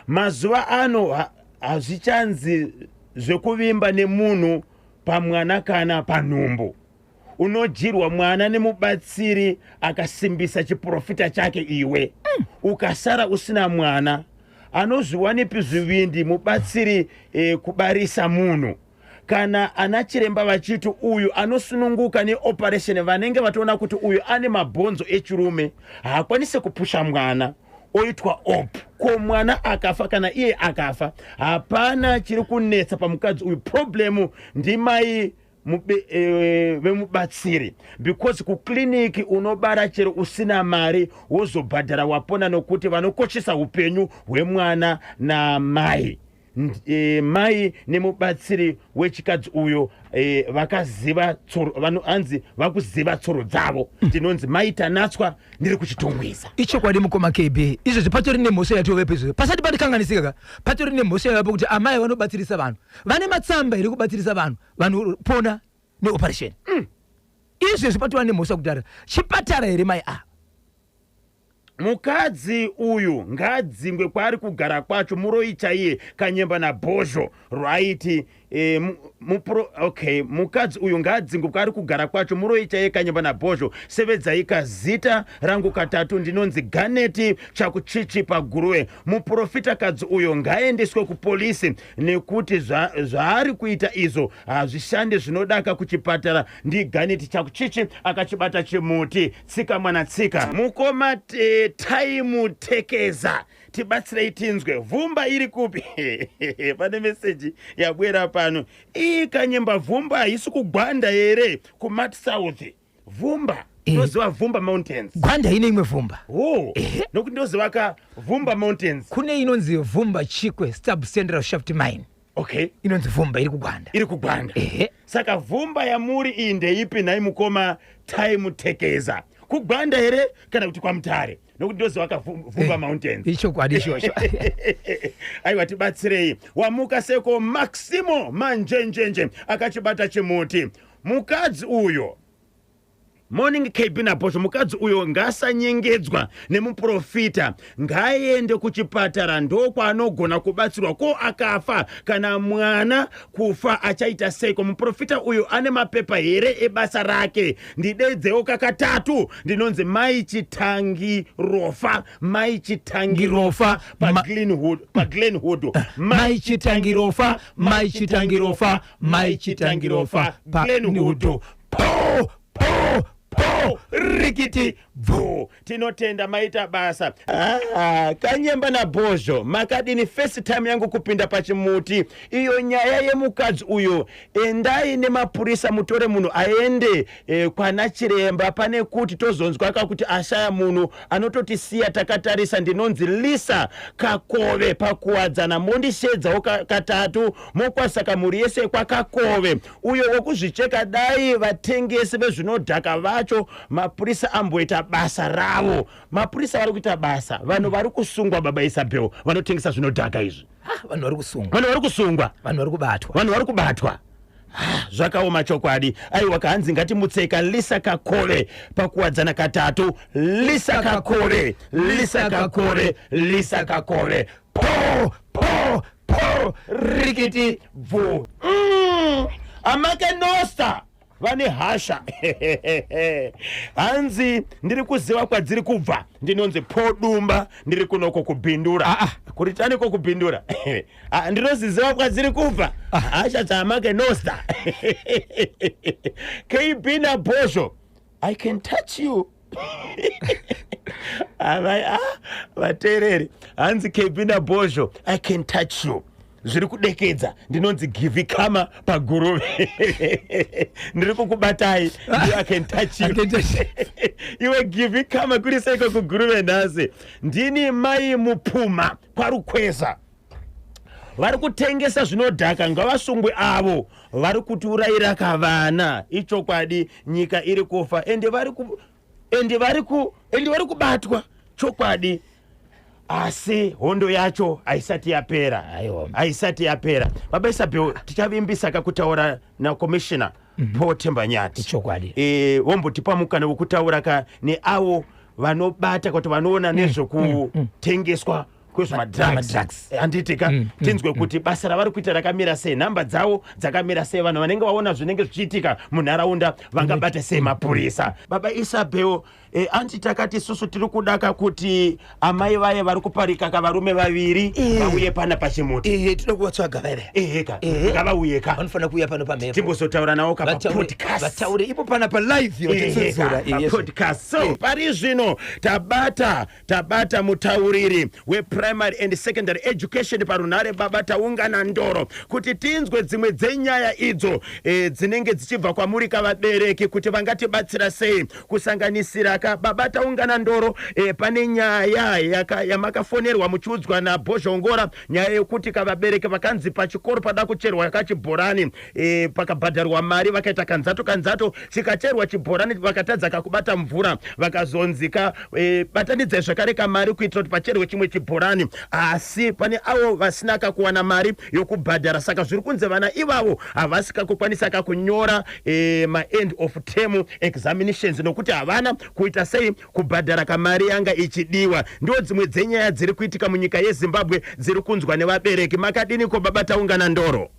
Mazuva ano hazvichanzi zvekuvimba nemunhu pamwana kana panhumbu. Unodyirwa mwana nemubatsiri akasimbisa chiprofita chake, iwe ukasara usina mwana. Anozviwanepi zvivindi mubatsiri kubarisa munhu? Kana ana chiremba vachiti uyu anosununguka neoperation, vanenge vatoona kuti uyu ane mabhonzo echirume, haakwanisi kupusha mwana, oitwa op. Ko mwana akafa, kana iye akafa? Hapana chiri kunetsa pamukadzi uyu. Problem ndimai vemubatsiri, because kukliniki unobara chero usina mari, wozobhadhara wapona, nokuti vanokoshesa upenyu hwemwana namai. Mai nemubatsiri wechikadzi uyo vakaziva tsoro, hanzi vakuziva tsoro dzavo. Ndinonzi Mai Tanatswa, ndiri kuChitungwiza. Ichokwadi, mukoma KB. Izvozvi patori nemhosva yatovepo izvozvo, pasati patikanganisika ka, patori nemhosva yavapo kuti amai vanobatsirisa vanhu vane matsamba here kubatsirisa vanhu vanopona neoperation? Izvezvi patova nemhosva kudhara. Chipatara here mai ava? Mukadzi uyu ngaadzingwe kwaari kugara kwacho, muroi chaiye. Kanyemba naBhozho rwaiti okay, mukadzi uyu ngaadzingwe kwaari kugara kwacho, muroi chaiye. Kanyemba naBhozho, sevedzai kazita rangu katatu. Ndinonzi Ganeti Chakuchichi paGuruve. Muprofitakadzi uyo ngaendeswe kupolisi nekuti zvaari kuita izvo hazvishande, zvinodaka kuchipatara. NdiGaneti Chakuchichi akachibata chimuti. Tsika mwana tsika. Mukoma Taimutekeza, tibatsirei tinzwe, Vhumba iri kupi? Pane meseji yabwera pano ii. Kanyemba, Vhumba haisi kuGwanda here, kuMat South? Vhumba, ndoziva Vhumba Mountains. Gwanda ine imwe Vhumba. Oh, nokuti ndoziva ka Vhumba Mountains. Kune inonzi Vhumba Chikwe Sub Central Shaft Mine. Inonzi Vhumba, iri kuGwanda. Iri kuGwanda? Ehe. Saka Vhumba yamuri iyi ndeipi nhai, mukoma Taimutekeza? KuGwanda here kana kuti kwaMutare? Nokuti ndoziva ka Vhumba Mountains. Ichokwadi ichocho. Aiwa, tibatsirei. Wamuka seko, Maximo Manjenjenje akachibata chimuti. Mukadzi uyo, morning KB naBhosho, mukadzi uyo ngasanyengedzwa nemuprofita, ngaaende kuchipatara, ndokwaanogona kubatsirwa. Ko akafa, kana mwana kufa, achaita seiko? Muprofita uyu ane mapepa here ebasa rake? Ndidedzewo kakatatu. Ndinonzi Mai Chitangi Rofa, Mai Chitangi Rofa paGlenwood, paGlenwood. Mai Chitangi Rofa, Mai Chitangi Rofa, Mai Chitangi Rofa. Glenwood. Po po po, rikiti bvu. Tinotenda, maita basa. Ah, Kanyemba naBhozho, makadini? First time yangu kupinda pachimuti. Iyo nyaya yemukadzi uyo, endai nemapurisa mutore munhu aende kwana chiremba, pane kuti tozonzwa kakuti ashaya munhu anototisiya takatarisa. Ndinonzi Lisa Kakove paKuwadzana. Mondishedzawo katatu, mokwasaka mhuri yese kwakakove. Uyo wokuzvicheka, dai vatengesi vezvinodhaka vacho mapurisa amboita basa ravo. Mapurisa vari kuita basa, vanhu vari kusungwa, baba Isabel, vanotengesa zvinodhaka izvi. Ah, vanhu vari kusungwa. Vanhu vari kusungwa. Vanhu vari kubatwa. Vanhu vari kubatwa. Ah, zvakaoma chokwadi. Aiwa, kahanzi ngatimutseka Lisa Kakove paKuwadzana katatu. Lisa Kakove, Lisa Kakove, Lisa Kakove. Po po po, rikiti bvu. Amake Nosta vane hasha, hanzi ndiri kuziva kwadziri kubva. Ndinonzi Podumba, ndiri kunoko kuBindura. Ah, ah. Kuri taniko kuBindura. Ah, ndinoziziva kwadziri kubva hasha dzaamake Nosta. KB naBhozho, I can touch you. Ah, vateereri, hanzi KB naBhozho, I can touch you, zviri kudekedza. Ndinonzi Givikama paGuruve, ndiri kukubatai. I can touch you. I can touch you. Iwe Givikama, kuri seiko kuGuruve nhasi? Ndini Mai Mupuma kwaRukweza. Vari kutengesa zvinodhaka ngavasungwe avo, vari kutiurayira kavana. Ichokwadi, nyika iri kufa, ende vari kubatwa chokwadi, asi hondo yacho haisati yapera. Aiwa. Haisati yapera. Baba Isabel, tichavimbisa kakutaura naCommissioner Paul Themba Nyathi. Ichokwadi. Vombotipa mukana wekutaura ka neavo vanobata kuti vanoona nezvekutengeswa kwezvemadrugs. Madrugs. Handiti ka? Tinzwe kuti basa ravari kuita rakamira sei, nhamba dzavo dzakamira sei, vanhu vanenge vaona zvinenge zvichiitika munharaunda vangabata sei mapurisa. Baba Isabel, Anti takati isusu tiri kudaka kuti amai vaye vari kuparika ka varume vaviri vauye pana pachimuti. Ehe, tinoda kuvatsvaga vaive. Eheka, ngavauye ka. Vanofanira kuuya pano pamhepo. Timbozotaura nawo ka papodcast. Vataure ipo pana palive vachitsudzura. Podcast. So pari zvino tabata mutauriri weprimary and secondary education parunhare, Baba Taungana Ndoro, kuti tinzwe dzimwe dzenyaya idzo dzinenge dzichibva kwamuri kavabereki, kuti vangatibatsira sei, kusanganisira ka Baba Taungana Ndoro, pane nyaya yamakafonerwa muchiudzwa naBhozhongora, nyaya yekuti kavabereki vakanzi pachikoro pada kucherwa kachibhorani, pakabhadharwa mari, vakaita kanzato kanzato, chikacherwa chibhorani, vakatadza kakubata mvura, vakazonzika batanidzai zvakare kamari kuitira kuti pacherwe chimwe chibhorani, asi pane avo vasina kakuwana mari yokubhadhara. Saka zviri kunze vana ivavo havasi kakukwanisa kakunyora maend of term examinations nokuti havana kuita sei, kubhadhara kamari yanga ichidiwa. Ndo dzimwe dzenyaya dziri kuitika munyika yeZimbabwe dziri kunzwa nevabereki. Makadiniko, Baba Taungana Ndoro?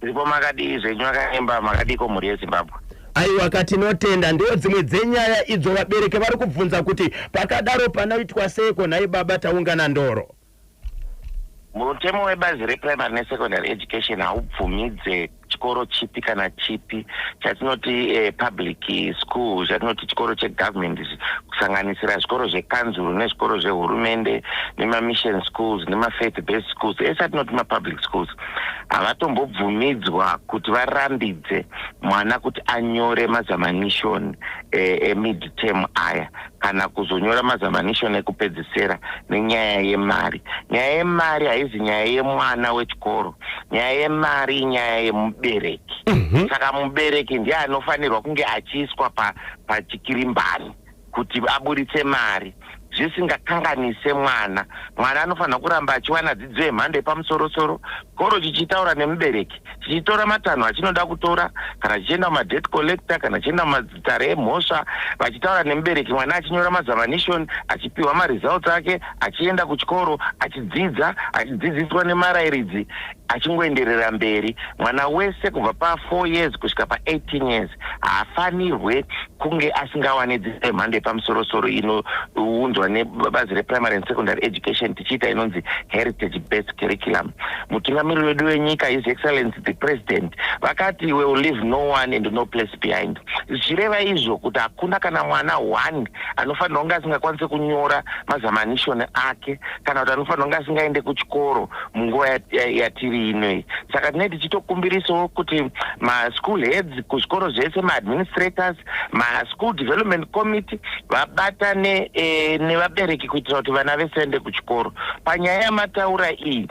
Ndipo, makadii zvenyu vakaemba? Makadiko mhuri yeZimbabwe? Aiwa katinotenda. Ndo dzimwe dzenyaya idzo vabereki vari kubvunza kuti pakadaro panoitwa seiko nhai, Baba Taungana Ndoro? Mutemo webazi reprimary nesecondary education haubvumidze chikoro chipi kana chipi chatinoti public school, chatinoti chikoro chegovernment, kusanganisira zvikoro zvekanzuru nezvikoro zvehurumende nemamission schools nemafaith based schools, ese atinoti mapublic schools, havatombobvumidzwa kuti varambidze mwana kuti anyore maexamination emid term aya kana kuzonyora maexamination ekupedzisira nenyaya yemari. Nyaya yemari haizi nyaya yemwana wechikoro, nyaya yemari inyaya yemubereki. Saka mubereki ndiye anofanirwa kunge achiiswa pachikirimbani kuti aburitse mari zvisingakanganise mwana. Mwana anofanira kuramba achiwana dzidzo yemhando yepamusorosoro, chikoro chichitaura nemubereki, chichitora matanho achinoda kutora, kana chichienda mumadebt collector, kana chichienda mumadzitare emhosva, vachitaura nemubereki, mwana achinyora maexamination, achipiwa maresults ake, achienda kuchikoro, achidzidza, achidzidziswa nemarayiridzi, achingoenderera mberi. Mwana wese kubva pa4 years kusvika pa18 years haafanirwe kunge asingawane dzidzo yemhando yepamusorosoro inounzwa nebazi reprimary and secondary education, tichiita inonzi heritage based curriculum. Mutungamiriri wedu wenyika, His Excellency the President, vakati, "We will leave no one and no place behind," zvichireva izvo kuti hakuna kana mwana one anofanirwa kunge asingakwanisi kunyora maexamination ake kana kuti anofanirwa kunge asingaende kuchikoro munguva yatiri inoi. Saka tinee tichitokumbirisawo kuti maschool heads kuzvikoro zvese, maadministrators, maschool development committee vabatane nevabereki kuitira kuti vana vese vaende kuchikoro. Panyaya yamataura iyi,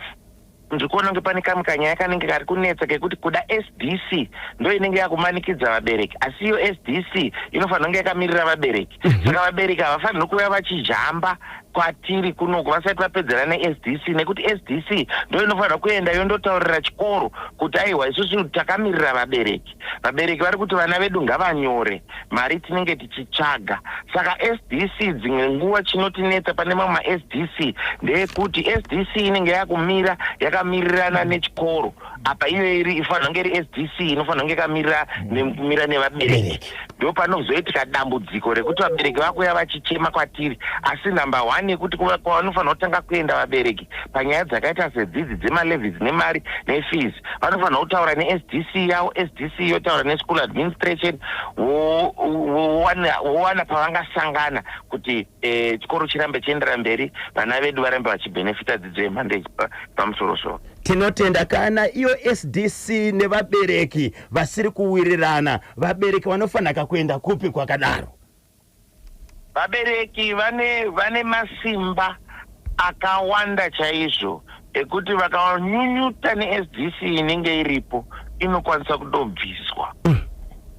ndiri kuona kunge pane kamwe kanyaya kanenge kari kunetsa kekuti kuda SDC ndo inenge yakumanikidza vabereki, asi iyo SDC inofanira kunge yakamirira vabereki. Saka vabereki havafaniri kuuya vachijamba kwatiri kunoku vasati vapedzera neSDC, nekuti SDC ndo inofanira kuenda yondotaurira chikoro kuti aiwa, isusu takamirira vabereki, vabereki vari kuti vana vedu ngavanyore, mari tinenge tichitsvaga. Saka SDC dzimwe nguva chinotinetsa pane mamwe maSDC ndeyekuti SDC inenge yakumira yakamirirana nechikoro, apa iyo iri ifanira kunge iri SDC inofanira kunge yakamira nekumira nevabereki. Ndo panozoitika dambudziko rekuti vabereki vakuya vachichema kwatiri. Asi number one yekuti kwavanofanira kutanga kuenda vabereki panyaya dzakaita sedzidzi dzemalevies nemari nefees, vanofanira kutaura neSDC yavo, SDC yotaura neschool administration, vowana pavangasangana kuti chikoro chirambe chiendera mberi, vana vedu varambe vachibhenefita dzidzo yemhando yepamusorosoro. Tinotenda. Kana iyo SDC nevabereki vasiri kuwirirana, vabereki vanofanira kuenda kupi kwakadaro? Vabereki vane masimba akawanda chaizvo ekuti vakanyunyuta neSDC inenge iripo, inokwanisa kutobviswa,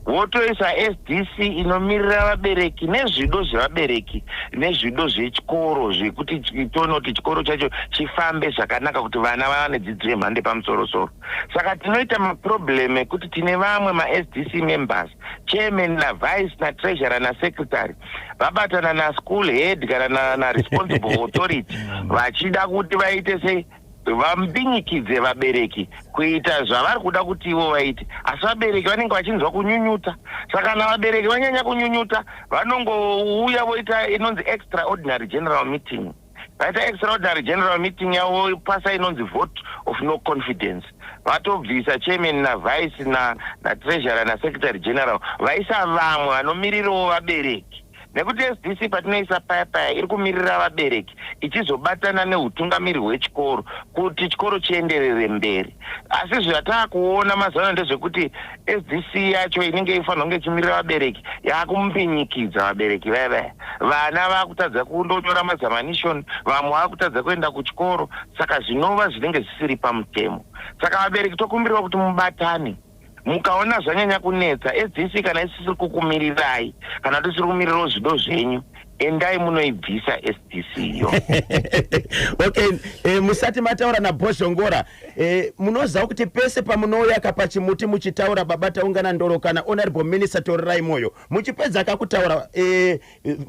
wotoisa SDC inomirira vabereki nezvido zvevabereki nezvido zvechikoro, zvekuti tione kuti chikoro chacho chifambe zvakanaka, kuti vana vava nedzidzo yemhando yepamusorosoro. Saka tinoita maproblem ekuti tine vamwe maSDC members, chairman navice natreasurer nasecretary, vabatana naschool head kana naresponsible authority vachida kuti vaite sei. Vambinyikidze vabereki kuita zvavari kuda kuti ivo vaite, asi vabereki vanenge vachinzwa kunyunyuta. Saka kana vabereki vanyanya kunyunyuta, vanongouya voita inonzi extraordinary general meeting. Vaita extraordinary general meeting yavo, vopasa inonzi vote of no confidence. Vatobvisa chairman navice natreasurer nasecretary general, vaisa vamwe vanomirirawo vabereki, nekuti SDC patinoisa paya paya iri kumirira vabereki ichizobatana neutungamiri hwechikoro kuti chikoro chienderere mberi. Asi zvataakuona mazuva ano ndezvekuti SDC yacho inenge ifanira kunge ichimirira vabereki yaakumbinyikidza vabereki vaya vaya. Vana vaakutadza kundonyora mazamanishoni, vamwe vaakutadza kuenda kuchikoro, saka zvinova zvinenge zvisiri pamutemo. Saka vabereki tokumbirwa kuti mubatane. Mukaona zvanyanya kunetsa, SDC kana isisiri kukumirirai kana kuti isiri kumirirawo zvido zvenyu, endai munoibvisa SDC iyo. Okay, musati mataura naBhozhongora, munoziva kuti pese pamunouya kapachimuti muchitaura, Baba Taungana Ndoro kana Honorable Minister Torerai Moyo, muchipedza kakutaura,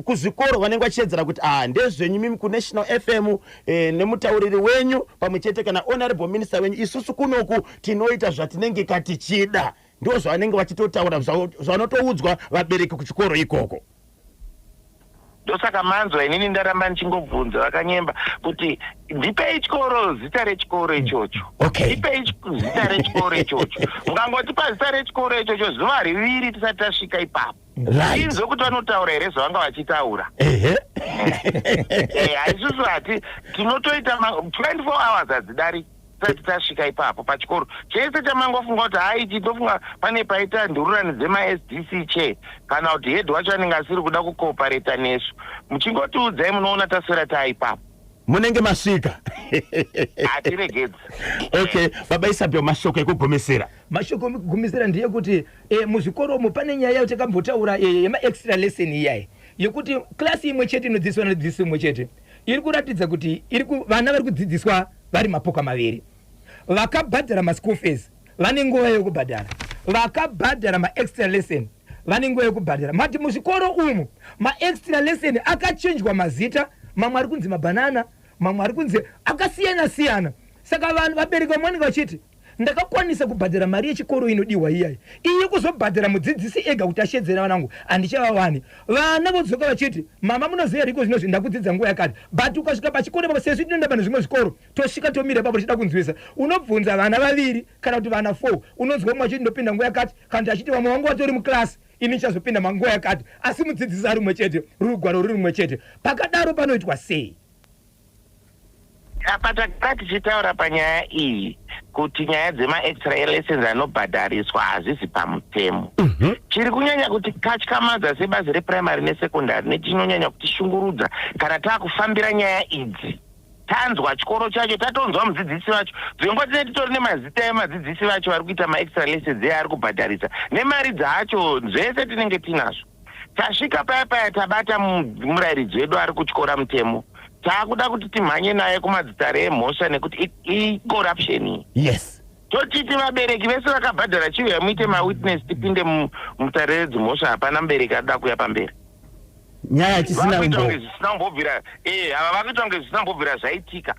kuzvikoro vanenge vachiedzera kuti ah, ndezvenyu mimi kuNational FM, nemutauriri wenyu pamwe chete kana Honorable Minister wenyu, isusu kunoku tinoita zvatinenge katichida. Ndo zvavanenge vachitotaura, zvanotoudzwa vabereki kuchikoro ikoko. Ndosaka manzwa inini ndaramba ndichingobvunza vakanyemba kuti ndipei chikoro, zita rechikoro ichocho. Ndipei zita rechikoro ichocho. Mukangotipa zita rechikoro ichocho, zuva riviri tisati tasvika ipapo, inzwe kuti vanotaura here zvavanga vachitaura. Haisusu hati tinotoita 24 hours hadzidariki tisati tasvika ipapo pachikoro chese chamangofunga kuti hai, chitofunga pane paita ndururani dzemaSDC chair kana kuti head wacho anenge asiri kuda kucooperata nesu. Muchingotiudzai, munoona taswera taipapo. Munenge masvika. Hatiregedzi. Okay, Baba Isabel, mashoko ekugumisira. Mashoko ekugumisira ndeyekuti muzvikoromo pane nyaya yatakambotaura yemaextra lesson iyai, yekuti klasi imwe chete inodzidziswa nedzidziso imwe chete iri kuratidza kuti vana vari kudzidziswa vari mapoka maviri. Vakabhadhara maschool fees vane nguva yekubhadhara, vakabhadhara maextra lesson vane nguva yekubhadhara. Mati muzvikoro umu maextra lesson akachinjwa mazita, mamwe ari kunzi mabhanana, mamwe ari kunzi akasiyana siyana. Saka vanhu, vabereki vamwe vanenge vachiti ndakakwanisa kubhadhara mari yechikoro inodiwa iyai, iyi kuzobhadhara mudzidzisi ega kuti ashedzera vanangu handichavawani. Vana vodzoka vachiti, "Mama, munoziva riko zvinozvi ndakudzidza nguva yakati." But ukasvika pachikoro ipapo, sezvi tinoenda pane zvimwe zvikoro, tosvika tomira ipapo tichida kunzwisa, unobvunza vana vaviri kana kuti vana 4, unonzwa umwe achiti ndopinda nguva yakati, kana kuti achiti vamwe vangu vatori muklasi, ini ndichazopinda manguva yakati, asi mudzidzisi ari mumwe chete, rugwaro ruri rumwe chete. Pakadaro panoitwa sei? Apa takanga tichitaura panyaya iyi kuti nyaya dzemaextra lessons anobhadhariswa hazvisi pamutemo. Chiri kunyanya kuti katyamadza sebazi reprimary nesecondary, nechinonyanya kutishungurudza kana taakufambira nyaya idzi, tanzwa chikoro chacho, tatonzwa mudzidzisi vacho, dzimwe nguva tinenge titori nemazita emadzidzisi vacho vari kuita maextra lessons eari kubhadharisa nemari dzacho, zvese tinenge tinazvo. Tasvika paya paya, tabata murayiridzi wedu ari kutyora mutemo, taakuda kuti timhanye naye kumadzitare emhosva nekuti icorruption iyi. Totiti vabereki vese vakabhadhara, chiuya muite mawitness, tipinde mutare redzimhosva. Hapana mubereki arikuda kuuya pamberi. Nyaya chisina Vakuita kunge zvisina kumbobvira, ava vakuita kunge zvisina kumbobvira zvaitika.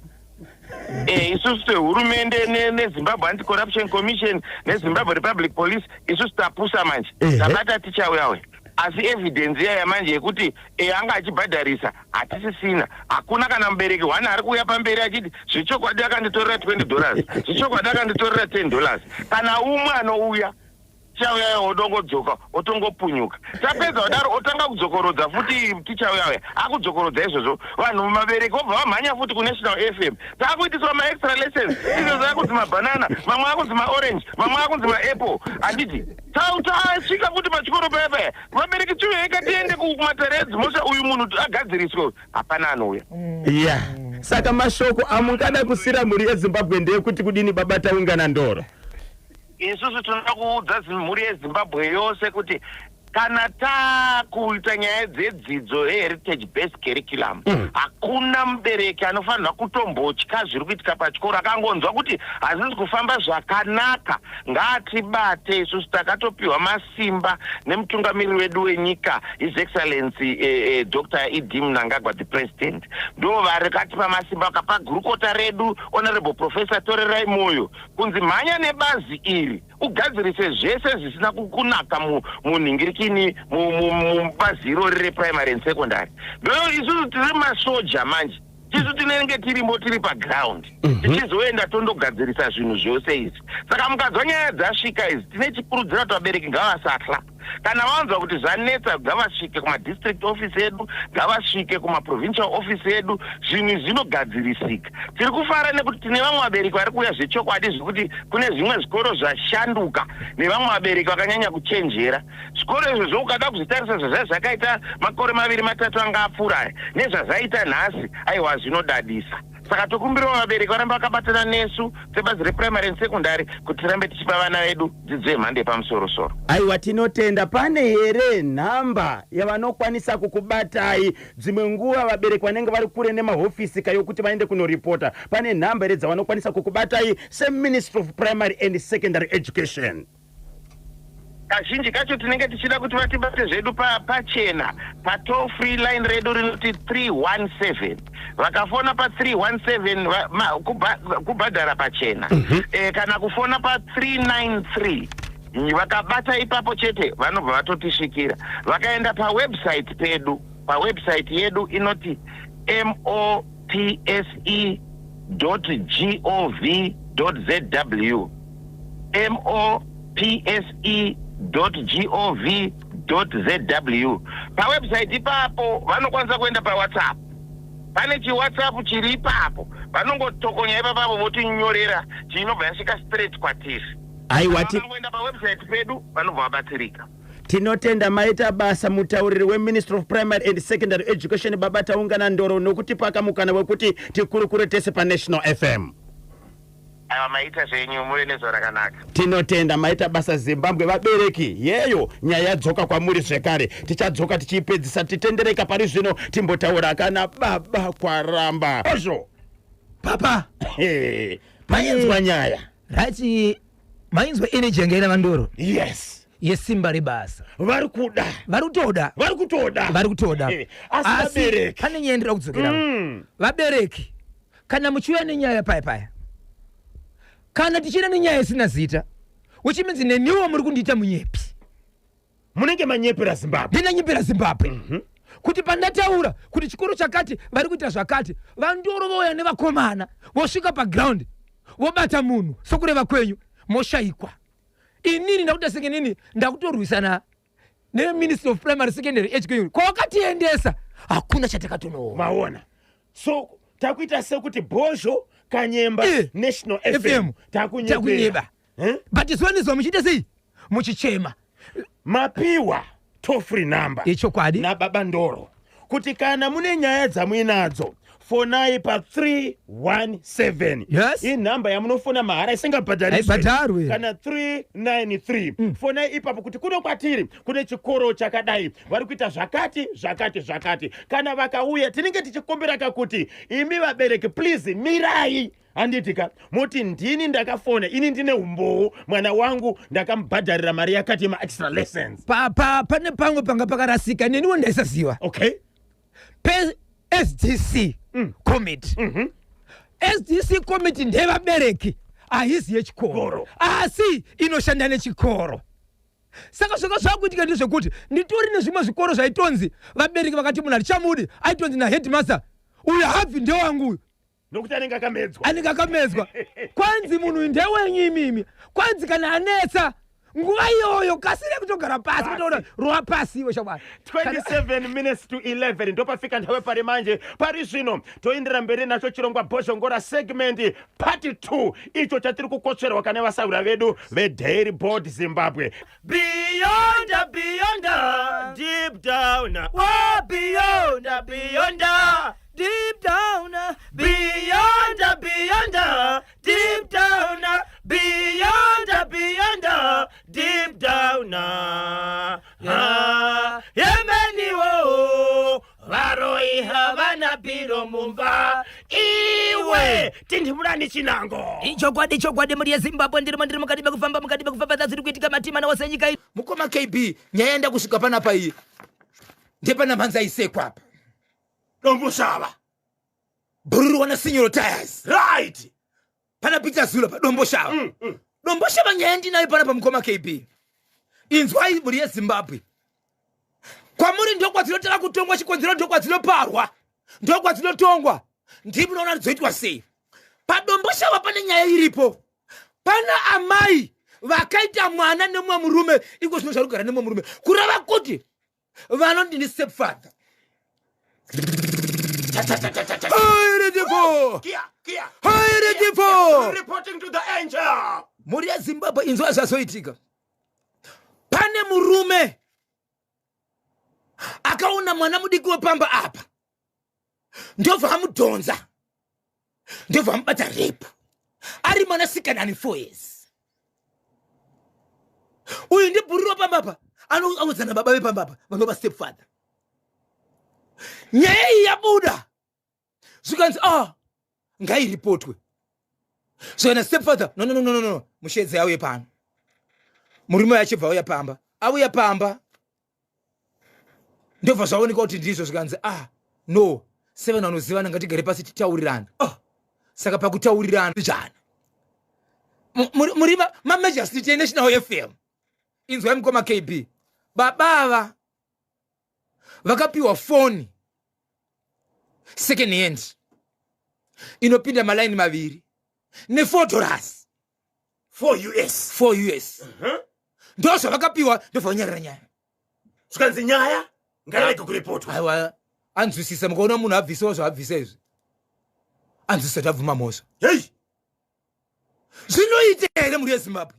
Isusu sehurumende neZimbabwe Anti-Corruption Commission neZimbabwe Republic Police, isusu tapusa manje. Tabata tichauyawe, asi evidence iyaya manje yekuti anga achibhadharisa hatisisina. Hakuna kana mubereki one ari kuuya pamberi achiti zvechokwadi akanditorera $20, zvechokwadi akanditorera $10. Kana umwe anouya, tichauya odongodzoka, otongopunyuka. Tapedza kudaro, otanga kudzokorodza futi, tichauya akudzokorodza izvozvo. Vanhu vabereki vobva vamhanya futi kuNational FM, taakuitiswa maextra lessons izvozvo, akunzi mabhanana, mamwe akunzi maorange, mamwe akunzi maapple, handiti? Tasvika futi pachikoro paya paya, vabereki chiuyeka tiende kumatare edzimhosva, uyu munhu agadziriswe. Hapana anouya. Ya, saka mashoko amungada kusira mhuri yeZimbabwe ndeyekuti kudini, Baba Taungana Ndoro? Isusu tinoda kuudza mhuri yeZimbabwe yose kuti Kana takuita nyaya dzedzidzo yeheritage based curriculum, hakuna mubereki anofanirwa kutombotya zviri kuitika pachikoro. Akangonzwa kuti hazvisi kufamba zvakanaka, ngaatibate. Isusu takatopiwa masimba nemutungamiriri wedu wenyika, His Excellency Dr ED Mnangagwa, the President. Ndo vakatipa masimba, vakapa gurukota redu, Honorable Professor Torerai Moyo, kunzi mhanya nebazi iri ugadzirise zvese zvisina kunaka munhingirikini mubazi irori reprimary and secondary. Ndo isusu tiri masoja manje, tisu tinenge tirimo, tiri paground, tichizoenda tondogadzirisa zvinhu zvose izvi. Saka mukanzwa nyaya dzasvika idzi, tine chikurudzira kuti vabereki ngavasatya. Kana vanzwa kuti zvanetsa, ngavasvike kumadistrict office edu, ngavasvike kumaprovincial office edu. Zvinhu izvi zvinogadzirisika. Tiri kufara nekuti tine vamwe vabereki vari kuuya zvechokwadi, zvekuti kune zvimwe zvikoro zvashanduka nevamwe vabereki vakanyanya kuchenjera. Zvikoro izvozvo ukada kuzvitarisa zvazvai zvakaita makore 2 3 anga apfuura aya nezvazvaita nhasi, aiwa, zvinodadisa. Saka tokumbirawo vabereki varambe vakabatana nesu sebazi reprimary and secondary kuti tirambe tichipa vana vedu dzidzo yemhando yepamusorosoro. Aiwa, tinotenda. Pane here nhamba yavanokwanisa kukubatai? Dzimwe nguva vabereki vanenge vari kure nemahofisi kayokuti vaende kunoripota, pane nhamba here dzavanokwanisa kukubatai seMinistry of Primary and Secondary Education? Kazhinji kacho tinenge tichida kuti vatibate zvedu pachena patoll free line redu rinoti 317. Vakafona pa317 kubhadhara pachena, kana kufona pa393, vakabata ipapo chete vanobva vatotisvikira. Vakaenda pawebsite pedu, pawebsite yedu inoti mopse gov zw, mopse gov zw. Pawebsite ipapo vanokwanisa kuenda paWhatsApp, pane chiWhatsApp chiri ipapo, vanongotokonya ipapapo votinyorera, chinobva yasvika straight kwatiri. Aiwa. Vakangoenda pawebsite pedu vanobva vabatsirika. Tinotenda, maita basa, mutauriri weMinistry of Primary and Secondary Education, Baba Taungana Ndoro, nokuti pakamukana wekuti tikurukure tese paNational FM. Aiwa, maita zvenyu, muve nezuva rakanaka. Tinotenda, maita basa. Zimbabwe, vabereki, yeyo nyaya yadzoka kwamuri zvekare. Tichadzoka tichiipedzisa, titendereka. Pari zvino timbotaura kana Baba Kwaramba ozvo. Papa. Mainzwa nyaya. Right, mainzwa energy yanga ina vaNdoro yesimba rebasa. Vari kuda. Vari kutoda. Vari kutoda. Vari kutoda. Asi vabereki, pane nyaya ndira kudzokera. Vabereki, kana muchiuya nenyaya paya paya, kana tichienda nenyaya isina zita, which means neniwo muri kundiita munyepi. Munenge manyepera Zimbabwe. Ndinanyepera Zimbabwe kuti pandataura kuti chikoro chakati vari kuita zvakati, vaNdoro vouya nevakomana, vosvika paground, vobata munhu sokureva kwenyu, moshayikwa. Inini ndakuita senge nini ndakutorwisana neMinistry of Primary Secondary Education. Kwawakatiendesa hakuna chatakatonoona. Maona, so takuita sekuti Bhozho Kanyemba, National FM, FM. Takunyepera. Takunyeba. Eh? But zuva nezuva muchiita sei? Muchichema. Mapiwa toll free number Yechokwadi. naBaba Ndoro kuti kana mune nyaya dzamuinadzo, fonai pa317. Inhamba yamunofona mahara, isingabhadhariswe. Haibhadharwe. Kana 393. Fonai ipapo kuti kuno kwatiri kune chikoro chakadai, vari kuita zvakati zvakati zvakati. Kana vakauya, tinenge tichikumbira kakuti imi vabereki, please mirai, handitika? Moti ndini ndakafona, ini ndine umbowo, mwana wangu ndakamubhadharira mari yakati yemaextra lessons. Pane pamwe panga pakarasika, neniwo ndaisaziva. PeSDC committee, SDC committee ndevabereki, haizi yechikoro, Koro. Asi inoshanda nechikoro. Saka zvanga zvakuitika ndezvekuti nditori nezvimwe zvikoro zvaitonzi vabereki vakati munhu hatichamudi, aitonzi naheadmaster, "Uyu habvi, ndewangu uyu." Nokuti anenge akamedzwa. Anenge akamedzwa. Kwanzi munhu uyu ndewenyu imimi. Kwanzi kana anetsa nguva iyoyo, kasire kutogara pasi, kutoona rova pasi iwe shamwari. 27 minutes to 11, ndopafika nthawe pari manje. Pari zvino toendera mberi nacho chirongwa Bhozhongora segment part 2, icho chatiri kukotsverwa kana vasaura vedu veDairibord Zimbabwe. Beyond, beyond, deep down. Oh, beyond, beyond, deep down. Beyond, beyond, deep down. Beyond, beyond, deep down. Ah. mapiro mumba iwe tindimulani chinango. Ichokwadi, chokwadi, mhuri yeZimbabwe, ndirimo, ndiri mukati mekufamba, mukati mekufamba dzazviri kuitika matima wose enyika ino. Mukoma KB, nyaya yenda kusvika panapa iyi ndepana mhanza isekwa apa. Domboshava. Bhururu wana Sinyoro Tires. Right. Pana Peter Zula pa Domboshava. Domboshava, nyaya ndinayo panapa, mukoma KB. Inzwai, mhuri yeZimbabwe, kwamuri ndokwadzinotanga kutongwa, chikonzero ndokwadzinoparwa, ndokwadzinotongwa, ndii munoona dzoitwa sei. PaDomboshava pane nyaya iripo. Pana amai vakaita mwana nemumwe murume, iko zvino zvari kugara nemumwe murume, kureva kuti vanoti ndi stepfather. Hairedipo. Kia, kia. Hairedipo. Reporting to the angel. Mhuri yeZimbabwe, inzwa zvazoitika. Pane murume akaona mwana mudiki wepamba apa, ndobva amudhonza, ndobva amubata rape, ari mwanasikana ane 4 years. Uyu ndibhuriro pamba apa, anoaudzana baba vepamba apa vanova stepfather. Nyaya iyi yabuda, zvikanzi, ah, ngairipotwe. So stepfather, no, no, no, no, no, mushedze auye pano. Murume achibva auya pamba, auya pamba, ndobva zvaoneka kuti ndizvo. Zvikanzi, ah, no, sevanhu vanozivana, ngatigare pasi titaurirana. Oh, saka pakutaurirana jana muri maMajor City National FM. Inzwai, mukoma KB, baba ava vakapiwa foni second hand inopinda malaini maviri ne4 dollars. 4 US. 4 US. Ndo zvavakapiwa, ndobva vanyarira nyaya. Zvikanzi nyaya ngairege kuripotwa. Aiwa, anzwisisa. Mukaona munhu abvisawo zvaabvisa izvi, anzwisisa kuti abvuma mhosva. Hei. Zvinoita here, mhuri yeZimbabwe,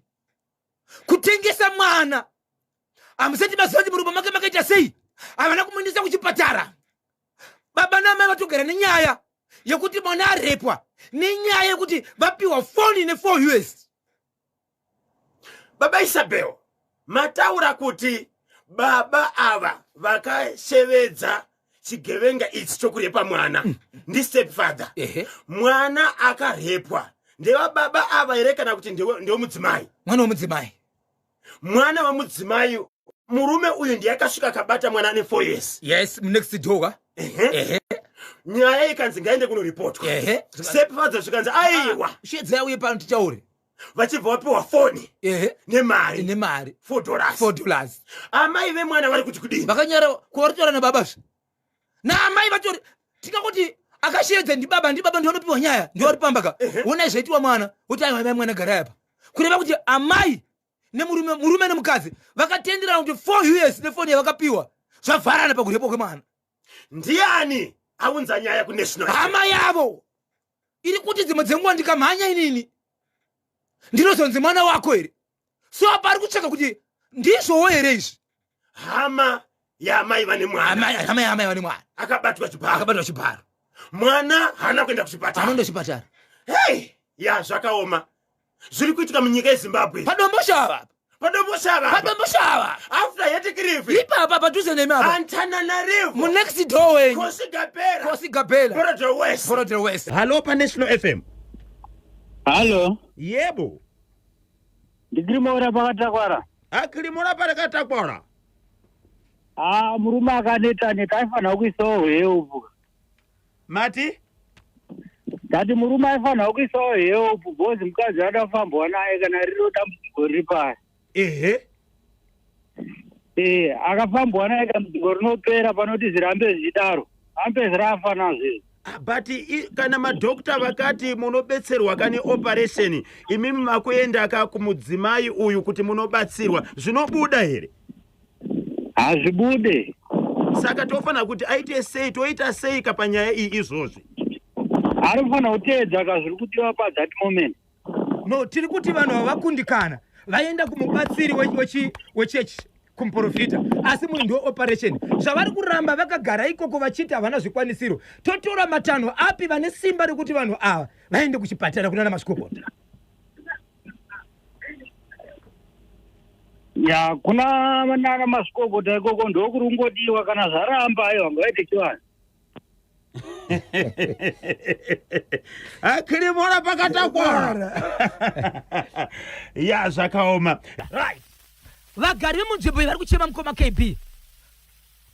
kutengesa mwana? Hamusati maziva kuti murume make makaita sei. Havana kumuendesa kuchipatara. Baba namai vatogara nenyaya yekuti mwana arepwa, nenyaya yekuti vapiwa foni ne4 US. Baba Isabel, mataura kuti baba ava vakashevedza chigevenga ichi chokurepa mwana ndistepfather. Ehe. Mwana akarepwa ndewababa ava here, kana kuti ndewemudzimai? Mwana wemudzimai. Mwana wemudzimai. Murume uyu ndiye akasvika akabata mwana ane 4 years. Yes, next door ka. Ehe. Ehe. Nyaya ikanzi ngaende kunoripotwa. Stepfather zvikanzi aiwa. Shedzai uye pano tichaure. Vachibva vapiwa foni Ehe. nemari. Nemari. 4 dollars. 4 dollars. Amai vemwana vari kuti kudini? Vakanyara kuvaritaura nababazve naamai vatori. Tingakuti akashedza ndibaba, ndibaba ndionopiwa nyaya, ndiwari pamba ka. Onai zvaitiwa mwana, kuti aiwa, mai mwana garai apa. Kureva kuti amai nemurume, murume nemukadzi vakatenderana kuti 4 US nefoni yavakapiwa, zvavharana pakurepwa kwemwana. Ndiani aunza nyaya kuNational? Hama yavo iri kuti dzimwe dzenguva ndikamhanya inini ndinozonzi mwana wako here? So apa ari kutsvaka kuti ndizvowo here izvi. Hama yaamai vane mwana. Hama yaamai vane mwana. Akabatwa chibharo. Akabatwa chibharo. Mwana haana kuenda kuchipatara. Anoenda kuchipatara. Hei, ya, zvakaoma zviri kuitika munyika yeZimbabwe. PaDomboshava. PaDomboshava. PaDomboshava. After Hatcliffe. Ipapa padhuze nemi apa. Antananarivo. Munext door wenyu. Kosigabela. Kosigabela. Borrowdale West. Borrowdale West. Hallo, paNational FM. Halo. Yebo. Ndikirimora pakatakwara. Akirimora pakatakwara. Ah, murume akaneta neta aifanira kuisawo help. Mati? Ndati murume aifanira kuisawo help, because mukadzi ada kufambwa naye kana riro dambudziko riri pasi. Eh, akafambwa naye, dambudziko rinopera panoti zvirambe zvichidaro. Amupedzera afa nazvo izvi. Ah, but kana madhokta vakati munobetserwa kane operation, imimi makuenda ka kumudzimai uyu kuti munobatsirwa, zvinobuda here? Hazvibude. Saka tofanira kuti aite sei, toita sei kapanyaya iyi izvozvi? Ari kufanira kuteedza ka zviri kudiwa pa that moment. No, tiri kuti vanhu ava vakundikana, vaenda kumubatsiri wechechi, kumuprofita, asi munhu ndiwe operation. Zvavari kuramba vakagara ikoko vachiti havana zvikwanisiro. Totora matanho api, vane simba rekuti vanhu ava vaende kuchipatara kunana mazvikokota? Ya, kuna nana mazvikokota ikoko ndokuri kungodiwa. Kana zvaramba, aiwa, ngaite chivanhu. Akirimora pakatakura. Ya, zvakaoma. Right. Vagari vemunzvimbo iyi vari kuchema, mukoma KB.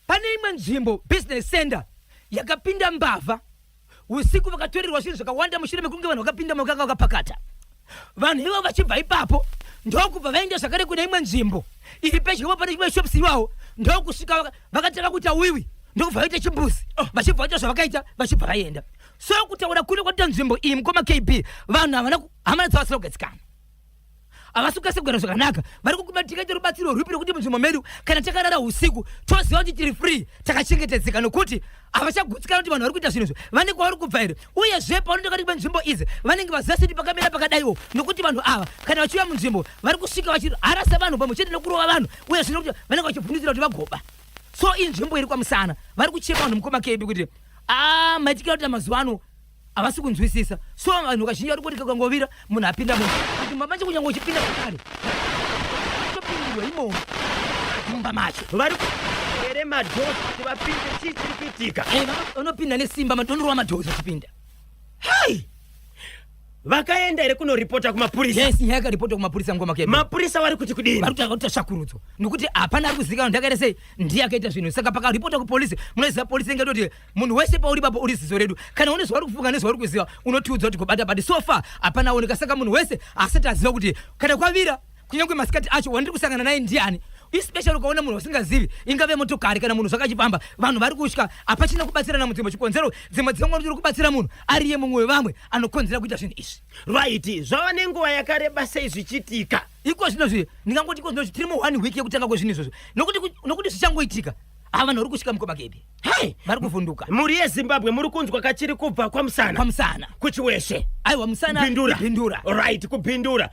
Pane imwe nzvimbo, business center, yakapinda mbavha usiku, vakatorerwa zvinhu zvakawanda mushure mekunge vanhu vakapinda makanga vakapakata. Vanhu ivavo vachibva ipapo ndokubva vaenda zvakare kune imwe nzvimbo iri pedyo pane chimwe shops iwawo, ndokusvika vakatanga kuita wiwi, ndokubva vaita chimbuzi, vachibva vaita zvavakaita, vachibva vaenda. So kutaura kune kwatoita nzvimbo iyi, mukoma KB, vanhu havana hamana dzavasina kugadzikana, havasi kukwanisa kugara zvakanaka. Vari kukuma tikaita rubatsiro rwupi rwekuti munzvimbo medu kana takarara usiku toziva kuti tiri free, takachengetedzeka, nokuti havachagutsikana kuti vanhu vari kuita zvinhu izvi vane kwavari kubva here. Uyezve paunoenda kati kwenzvimbo idzi vanenge vaziva seti pakamira pakadaiwo, nokuti vanhu ava kana vachiuya munzvimbo vari kusvika vachiharasa vanhu pamwe chete nokurova vanhu, uyezve nokuti vanenge vachivhundutsira kuti vagoba. So inzvimbo iri kwaMusana, vari kuchema vanhu, mukoma KB, kuti a maitikira kuti mazuva ano havasi kunzwisisa. So vanhu kazhinji vari kuti kakangovira munhu apinda munhu kuti manje kunyange uchipinda pakare topindirwa imomo mumba macho. Vari here madoors kuti vapinde? Chii chiri kuitika? Eh, vanopinda nesimba, madondorwa madoors achipinda. Hai, vakaenda here kunoripota kumapurisa? Yes, nyaya yakaripotwa kumapurisa, mukoma KB. Mapurisa vari kuti kudini? Vari kutanga kuita tsvakurudzo nokuti hapana ari kuzivikanwa ndakaita sei, ndiye akaita zvinhu. Saka pakaripota kupolisi, munoziva polisi ingatoti munhu wese pauri papo uri zizo redu, kana une zvauri kufunga nezvauri kuziva unotiudza kuti kubata bati. So far hapana aoneka, saka munhu wese asati aziva kuti kana kwavira kunyange masikati acho wandiri kusangana naye ndiani, especially ukaona munhu wasingazivi, ingave motokari kana munhu zvakachifamba. Vanhu vari kutya, hapachina kubatsirana munzvimbo. Chikonzero dzimwe dzenguva tiri kubatsira munhu ariye mumwe wevamwe anokonzera kuita zvinhu izvi. Right, zvava nenguva yakareba sei zvichiitika? Iko zvinozvi ndingangoti iko zvinozvi tiri mu one week yekutanga kwezvinhu izvozvo, nokuti zvichangoitika ava vanhu vari kusvika, mukoma KB. Hei. Vari kuvhunduka. Mhuri yeZimbabwe, muri kunzwa kachiri kubva kwaMusana. KwaMusana. KuChiweshe. Aiwa, Musana. Bindura. Bindura. Right, kuBindura.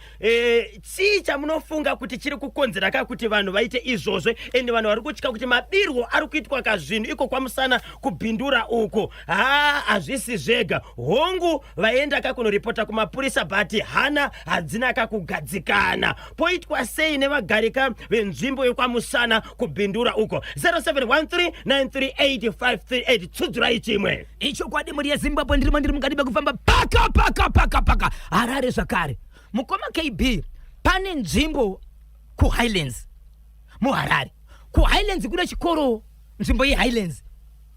Chii chamunofunga kuti chiri kukonzera ka kuti vanhu vaite izvozvo? Ende vanhu vari kutya kuti mabirwo ari kuitwa kazvinhu iko kwaMusana kuBindura uko, ha, hazvisi zvega. Hongu, vaenda ka kunoripota kumapurisa, but hana hadzina kakugadzikana. Poitwa sei nevagarika venzvimbo yekwaMusana kuBindura uko? 0713938538, tsudzurai chimwe. Ichokwadi, mhuri yeZimbabwe, ndirimo ndiri mukati mekufamba paka paka paka paka Harare zvakare, mukoma KB. Pane nzvimbo kuHighlands muHarare. KuHighlands kune chikoro, nzvimbo yeHighlands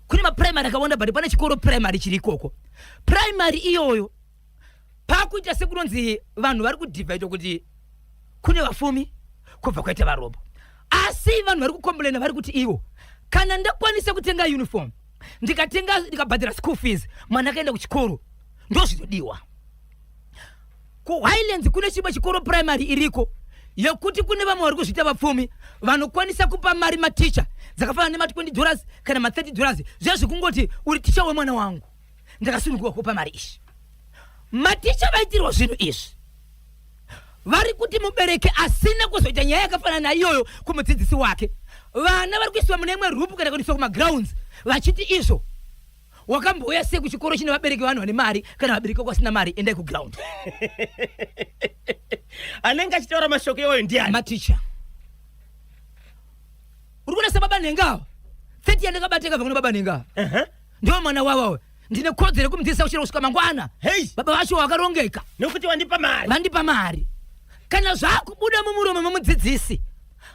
kune maprimary akawanda, but pane chikoro primary chiri ikoko. Primary iyoyo pakuita sekunonzi vanhu vari kudhivhaidwa kuti kune vafumi kubva kwaita varombo, asi vanhu vari kukomplaina, vari kuti ivo kana ndakwanisa kutenga uniform, ndikatenga, ndikabhadhara school fees, mwana akaenda kuchikoro, ndo zvinodiwa. KuHighlands kune chimwe chikoro primary iriko yekuti kune vamwe vari kuzviita vapfumi vanokwanisa kupa mari maticha dzakafanana nema20 dollars kana ma30 dollars, zviya zvekungoti uri ticha wemwana wangu, ndakasununguka kupa mari izvi. Maticha vaitirwa zvinhu izvi vari kuti mubereki asina kuzoita nyaya yakafanana naiyoyo kumudzidzisi wake, vana vari kuisiwa mune imwe rupu kana kuendeswa kumagrounds, vachiti izvo wakambouya sei kuchikoro chine vabereki vanhu vane mari? Kana vabereki vako vasina mari, endai kuground. Anenge achitaura mashoko iwayo ndiani? Maticha. Uri kuona sababa nhenga ava, 30 yandakabata ikabva kuna baba nhenga ava. Ndiwo mwana wavo, ndine kodzero yekumudzidzisa kuchero kusvika mangwana. Hei. Baba vacho vakarongeka. Nekuti wandipa mari. Vandipa mari. Kana zvakubuda mumuromo memudzidzisi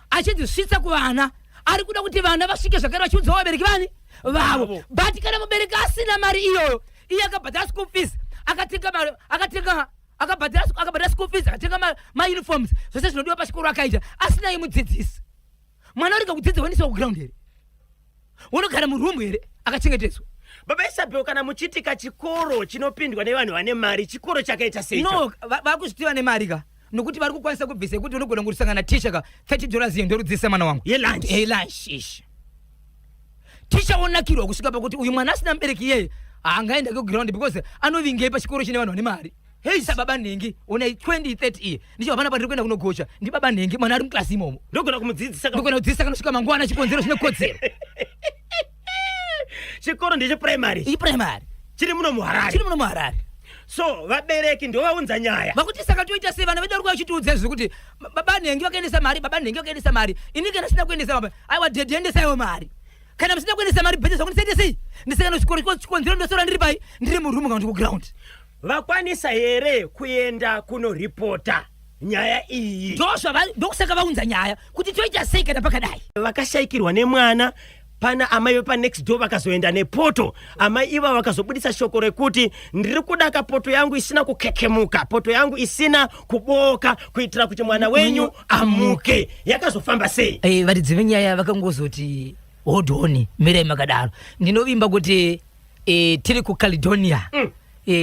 achidzisvitsa kuvana, ari kuda kuti vana vasvike zvakare vachiudzawo vabereki vani vavo. Vavo. But kana mubereki asina mari iyoyo, iye akabhadhara school fees, akatenga mari, akatenga, akabhadhara school fees, akatenga mauniforms, zvose zvinodiwa pachikoro akaita, asina yemudzidzisi, mwana urega kudzidza, waendeswa kuground here? Unogara murumu here akachengetedzwa? Baba Isabel, kana muchiti kachikoro chinopindwa nevanhu vane mari, chikoro chakaita sei? No, vakuzvitiva nemari ka, nokuti vari kukwanisa kubvisa yekuti unogona kusangana ticha ka 30 dollars iyo ndorudzisa mwana wangu. Yelunch. Yelunch ishi. Ticha wonakirwa kusvika pakuti uyu mwana asina mubereki iyeye haangaenda kuground, because anovingei pachikoro chine vanhu vane mari? Hei. Sababa nhengi, ona 2030 iye ndicho hapana pandiri kuenda kunogocha, ndibaba nhengi, mwana ari muklasi imomo. Ndogona kumudzidzisa ndogona kudzidzisa kanosvika mangwana, chikonzero chine kodzero. Chikoro ndecheprimary? Iprimary. Chiri muno muHarare? Chiri muno muHarare. So vabereki ndovaunza nyaya. Vakuti saka toita sei? Vana vedu vari kuva vachitiudza izvi kuti baba nhengi vakaendesa mari, baba nhengi vakaendesa mari, ini kana sina kuendesa, baba, aiwa, dhedhi, endesaiwo mari. Kana musina kuendesa mari better zvangu ndisaite sei? Ndisakano chikoro chikonzero ndosora ndiri pai? Ndiri muroom kana kuti kuground. Vakwanisa here kuenda kunoripota nyaya iyi? Ndozvava ndokusaka vaunza nyaya kuti toita sei kana pakadai. Vakashaikirwa nemwana pana amai vepanext door vakazoenda nepoto. Amai iva vakazobudisa shoko rekuti ndiri kuda kapoto yangu isina kukekemuka, poto yangu isina kubooka kuitira kuti mwana wenyu amuke. Yakazofamba sei? Eh, varidzi venyaya vakangozoti hold on, mirai makadaro. Ndinovimba kuti tiri kuCaledonia.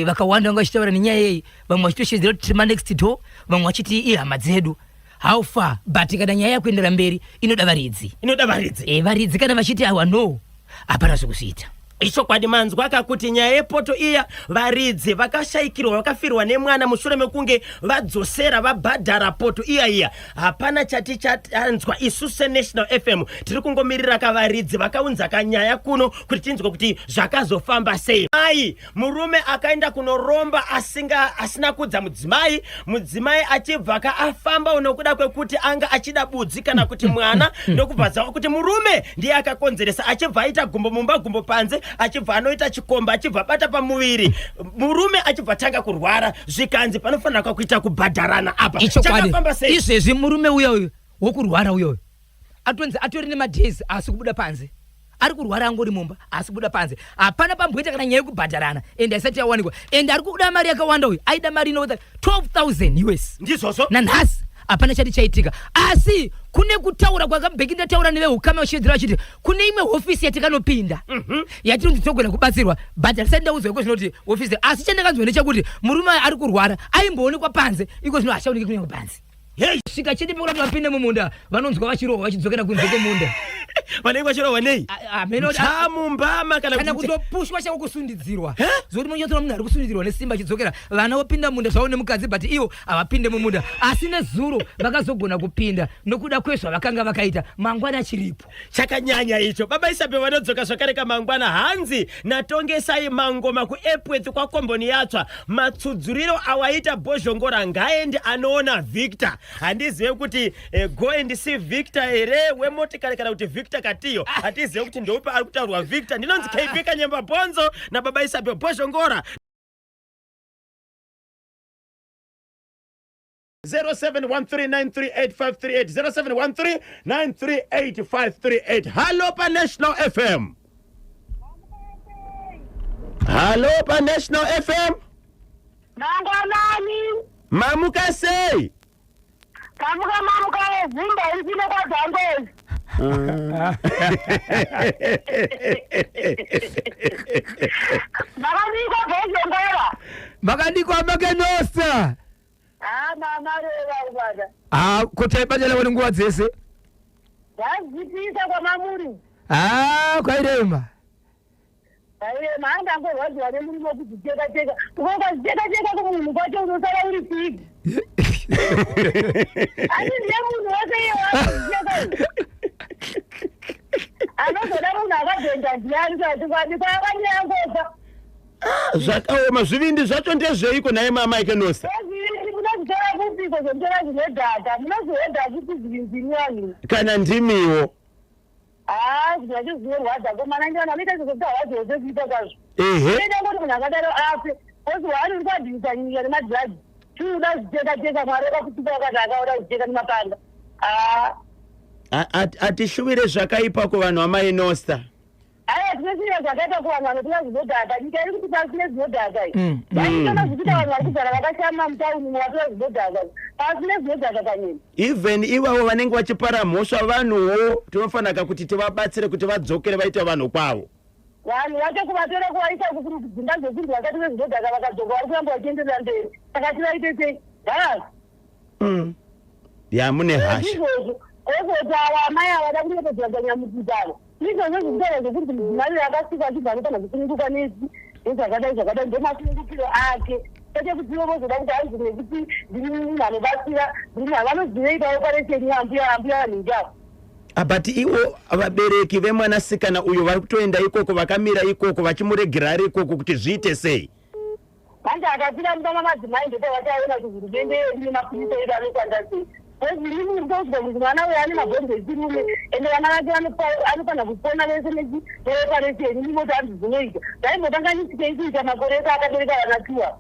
Vakawanda vanga vachitaura nenyaya iyi, vamwe vachitoshedzera kuti tiri manext door, vamwe vachiti ihama dzedu. How far? But kana nyaya yakuendera mberi inoda varidzi. Inoda varidzi. Varidzi kana vachiti awa no, hapana zvekuzviita. Ichokwadi manzwa ka kuti nyaya yepoto iya varidzi vakashaikirwa vakafirwa nemwana mushure mekunge vadzosera vabhadhara poto iya iya. Hapana chati chatanzwa isu seNational FM tiri kungomirira ka varidzi vakaunza kanyaya kuno kuti tinzwe kuti zvakazofamba sei. Mai murume akaenda kunoromba asinga asina kudza mudzimai, mudzimai achibva ka afamba nokuda kwekuti anga achida budzi kana kuti mwana ndokubva zava kuti murume ndiye akakonzeresa achibva aita gumbo mumba gumbo panze achibva anoita chikomba achibva abata pamuviri murume achibva tanga kurwara zvikanzi panofanira kuita kubhadharana apa. Ichokwadi. Chakafamba sei? Izvezvi murume uya uyu wokurwara uya uyu atonzi atori nemadays asi kubuda panze ari kurwara angori mumba asi kubuda panze hapana pamboita kana nyaya yekubhadharana and haisati yawanikwa and ari kubuda mari yakawanda uyu aida mari inoita 12000 US Ndizvozvo. Nanhasi hapana chati chaitika asi kune kutaura kwakabheki ndataura neveukama vachishedzera vachiti kune imwe hofisi yatikanopinda yatinonzi tinogona kubatsirwa but handisati ndaudzwa iko zvino kuti hofisi asi chandakanzwa ndechekuti murume ari kurwara aimboonekwa panze iko zvino hachaoneki kunyange panze. Hey! Svika chete pekuda kuti vapinde mumunda vanonzwa vachirohwa vachidzokera kunze kwemunda. Vanenge vachirohwa nei? Hameno Chamu, mbama kana kana kuti kutopushwa chako kusundidzirwa. Zvokuti munonyatsoona munhu ari kusundidzirwa nesimba achidzokera. Vana vopinda mumunda zvavo nemukadzi but ivo havapinde mumunda. Asi nezuro vakazogona kupinda nokuda kwezvavakanga vakaita mangwana achiripo. Chakanyanya icho. Baba Isabe vanodzoka zvakare kamangwana hanzi naTongesai Mangoma kuEpworth kwaKomboni Yatsva. Matsudzuriro awaita Bhozhongora ngaende anoona Victor. Handizive kuti go and see Victor here wemotikari kana kuti Victor Katiyo. Hatizive kuti ndeupi ari kutaurwa Victor. Ndinonzi KB Kanyemba Bhonzo naBaba Isabe Bhozhongora. 0713938538 0713938538 hallo panational fm hallo panational fm Mangwanani. Mamuka sei? Tamuka mamuka wezimba isine kwadzangwezi. Makadikwa bhozhongora. Makadikwa makenosa. Ah, mama reva kubata. Ah, kuti aibatana wani nguva dzese. Zvazvipisa kwamamuri. Ah, kwairema. Kwairema, hanga angorwadziwa nemurimo wekuzvicheka cheka. Ukazvicheka cheka kumunhu kwacho unosara uri pig. Asi ndiye munhu wese iye waazvicheka. Anozoda munhu akabhenda ndiyani kwachokwadi kwaakanyaya ngofa. Zvakaoma, zvivindi zvacho ndezveiko nhai mama Ikenosa? Zvivindi munozvitora kupiko zvomutora zvinodhaka munozvihodha kupi zvivindi vanhu? Kana ndimiwo. Haa, zvinhu zvacho zvinorwadza komana ndivanhu vanoita zvekuti havazive zvekuita kwazvo. Ehe. Inoita kuti munhu akadaro afe. Kozi waari uri kuadhirisa nyika nemadrugs. Two uda kuzvicheka cheka Mwari wakakutuka wakati akaona kuzvicheka nemapanga. Haa. Atishuvire zvakaipa kuvanhu vamainosta. Aya tinosvira zvakaita kuvanhu vanotora zvinodhaka. Nyika iri kuti pasi nezvinodhaka iyi. Vaitona zvikuita vanhu vari kugara vakashama mutauni umo vatora zvinodhaka. Pasi nezvinodhaka panyika. Even ivavo vanenge vachipara mhosva vanhuwo tinofanira kuti tivabatsire kuti vadzokere vaite vanhu kwavo. Vanhu vacho kuvatora kuvaisa kudzimba dzekunzi vakatora zvinodhaka vakadzoka vari kuramba vachienderera mberi. Saka tivaite sei? Haa. Ya mune hasha. Izvozvo. Kozoti ava amai ava vada kunyepedzera kanyamukuta ava. Izvozvo zvekutaura zvekuti mudzimai uyu akasikwa achibva anofana kusununguka nezvakadai zvakadai ndomasunungukiro ake. Kwete kuti ivo vozoda kuti hanzi nekuti ndiri munhu anobatsira ndiri munhu vanozivei paoperation ambuya ambuya vanhingi ava. Ah, but ivo vabereki vemwanasikana uyu vari kutoenda ikoko vakamira ikoko vachimuregera ari ikoko kuti zviite sei? Manje akafira mumba mamadzimai ndopavachaona kuti hurumende yedu nemapurisa edu anoshanda sei. Because ini ndinozwa kuti mwana uyu ane mabhonzo echirume ende vana vake anofanira kupona vese neoperation ini moti hanzi zvinoita ndaimbokanganisikei kuita makore ese akabereka vana tuwa.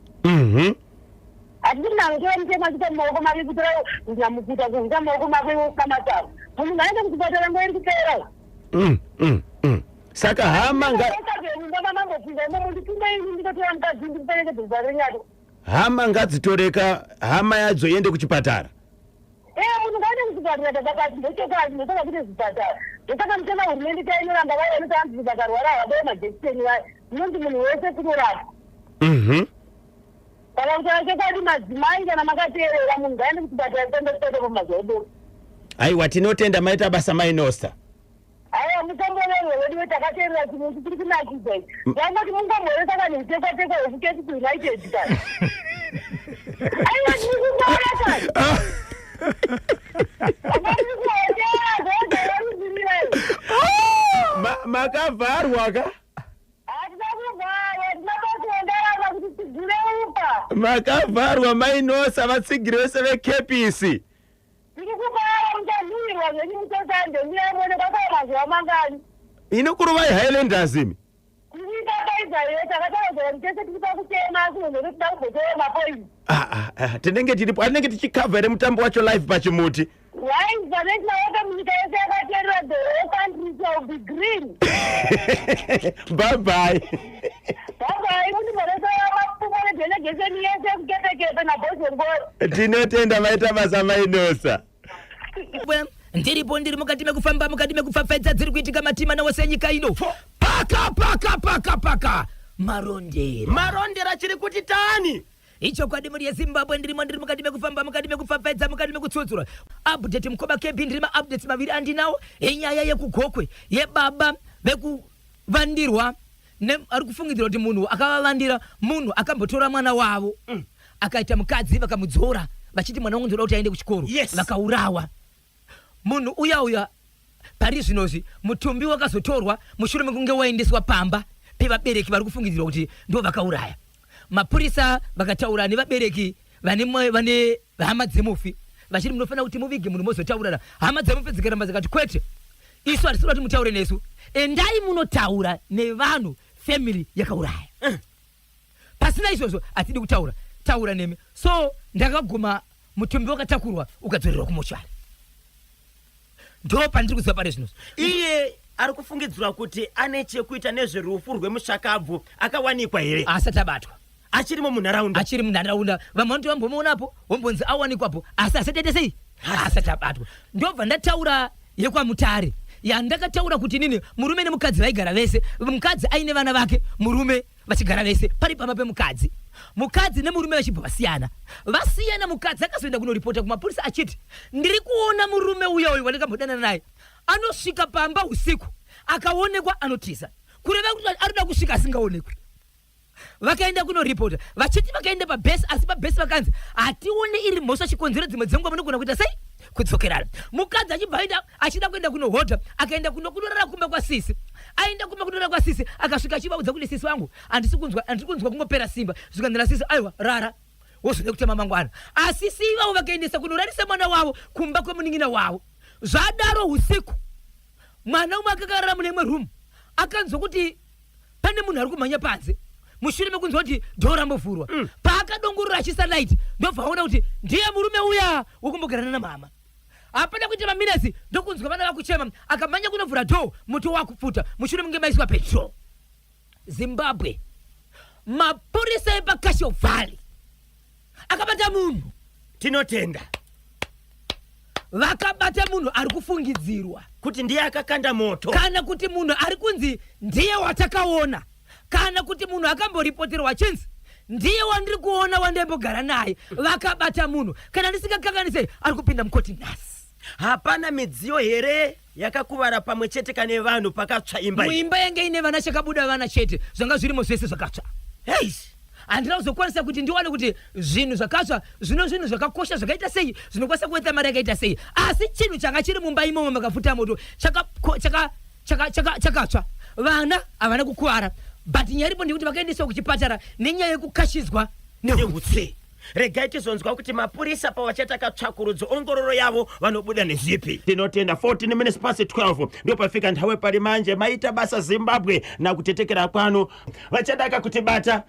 Hatisi munhu anotora mutemo achiita mumaoko make kutora nyamukuta kuisa mumaoko make kamataro. Munhu ngaende kuchipatara nguva iri kupera. Saka hama nga Mambopinda imomo ndipinde ini ndinotora mukadzi ndimuperekedze kuParirenyatwa. Hama ngadzitoreka hama yadzo iende kuchipatara. Ee, munhu ngaende kuchipatara takakati ndochokwadi ndosaka kune zvipatara. Ndosaka mutema hurumende tainoramba vaya vanoti hanzi vakarwara havabaiwe majekiseni vaya. Munonzi munhu wese kunorapwa. Saka kutaura chokwadi madzimai kana makateerera munhu ngaende kuchipatara tiende kutotopa pamazuva edoka. Aiwa, tinotenda, maita basa mainosta. Aiwa, mukomborerwe wedu takateerera chinhu chiri kunakidza ichi. Ndangoti mungomhoresa vanhu utekwatekwa hwekuCaps United kani. Aiwa, tiri kuona kani. Tiri kuhotera zvozovarudzirira. Makavharwa ka? Hatina kuvharwa, tinatokuendarana kuti tigure upa. Makavharwa mainosa, vatsigiri vese veCAPS. Tiri kubara muchanhuhwirwa zvenyu musosande miyaimone kwakava mazuva mangani. Inokuruvai Highlanders imi. Tiripapaidza iyo takataura kuti tese tiri pakuchema asi munhu tinoda kumbotora mapoints. Ah, ah, ah, tinenge tiripo, atinenge tichikavha here mutambo wacho live pachimuti. Right, panetinaoka munyika yese yakateerera, the whole country shall be green. Bye bye. Bye bye, mundimhoresa mapfumo nedelegation yese yekuKepekepe nabhozengoro. Tinotenda, maita basa mainosa. Ndiripo, ndiri mukati mekufamba, mukati mekupfapfaidza dziri kuitika matima nawose enyika ino. Paka paka paka paka Marondera. Marondera chiri kuti tani. Ichokwadi muri yeZimbabwe, ndirimo, ndiri mukati mekufamba, mukati mekupfapfaidza, mukati mekutsudzura update. Mukoma KB, ndiri maupdates maviri andinawo enyaya yekuGokwe yebaba vekuvandirwa ari kufungidzira kuti munhu akavavandira munhu akambotora mwana wavo akaita mukadzi, vakamudzora vachiti mwana wangu ndoda kuti aende kuchikoro. Vakaurawa munhu uya uya. Pari zvinozvi mutumbi wakazotorwa mushure mekunge waendeswa pamba pevabereki vari kufungidzirwa kuti ndo vakauraya. Mapurisa vakataura nevabereki vane hama dzemufi vachiti munofanira kuti muvige munhu mozotaurana. Hama dzemufi dzikaramba dzikati kwete, isu hatisi kuda kuti mutaure nesu, endai munotaura nevanhu family yakauraya, pasina izvozvo hatidi kutaura taura nemi. So ndakaguma mutumbi wakatakurwa ukadzorerwa kumochari, ndo pandiri kuziva pari zvino. Iye ari kufungidzirwa kuti ane chekuita nezverufu rwemushakabvu akawanikwa here? Asati abatwa. Achirimo munharaunda? Achiri munharaunda. Vamwe vanoti vambomuonapo, wombonzi awanikwapo, asi asati aita sei, asati abatwa. Ndobva ndataura yekwaMutare yandakataura kuti nini murume nemukadzi vaigara vese, mukadzi aine vana vake, murume vachigara vese pari pamba pemukadzi, mukadzi nemurume vachibva vasiyana. Vasiyana, mukadzi akazoenda kunoripota kumapurisa achiti ndiri kuona murume uya uyu wandakambodanana naye anosvika pamba usiku, akaonekwa anotiza, kureva kuti arikuda kusvika asingaonekwi. Vakaenda kunoripota vachiti vakaenda pabhesi, asi pabhesi vakanzi hatione iri mhosva, chikonzero dzimwe dzenguva munogona kuita sei, kudzokerana. Mukadzi achibva aenda achida kuenda kunohodha, akaenda kunorara kumba kwasisi. Aenda kumba kunorara kwasisi, akasvika achivaudza kuti sisi vangu handisi kunzwa, handisi kunzwa kungopera simba. Zvikanzi nasisi, aiwa, rara wozode kutema mangwana. Asi si ivavo vakaendesa kunorarisa mwana wavo kumba kwemunin'ina wavo. Zvadaro usiku mwana umwe akakarara mune imwe room akanzwa kuti pane munhu ari kumhanya panze. Mushure mekunzwa kuti door rambovhurwa, paakadongorora achiisa light, ndobva aona kuti ndiye murume uya wekumbogarana namama. Hapana kuita maminutes ndokunzwa vana vakuchema. Akamhanya kunovhura door, moto wakupfuta mushure munge maiswa petrol. Zimbabwe, mapurisa epaCasho Valley akabata munhu. Tinotenda. Vakabata munhu ari kufungidzirwa kuti ndiye akakanda moto, kana kuti munhu ari kunzi ndiye watakaona, kana kuti munhu akamboripoterwa achinzi ndiye wandiri kuona wandaimbogara naye. Vakabata munhu, kana ndisingakanganisei ari kupinda mukoti nhasi. Hapana midziyo here yakakuvara pamwe chete kane vanhu pakatsva imba iyi? Muimba yange ine vana, chakabuda vana chete, zvanga zvirimo zvese zvakatsva. Hei. Handina kuzokwanisa kuti ndiwane kuti zvinhu zvakatsva zvino zvinhu zvakakosha zvakaita sei, zvinokwanisa kuweta mari yakaita sei, asi chinhu changa chiri mumba imomo makapfuta moto chakatsva chaka, chaka, chaka, chakatsva. Vana havana kukuvara, but nyaya iripo ndekuti vakaendeswa kuchipatara nenyaya yekukashidzwa nehutsi. Nehutsi. Regai tizonzwa kuti mapurisa pavachaita katsvakurudzo ongororo yavo vanobuda nezvipi. Tinotenda 14 minutes past 12 ndopafika nthawe pari manje. Maita basa Zimbabwe nakutetekera kwanu. Vachadaka kutibata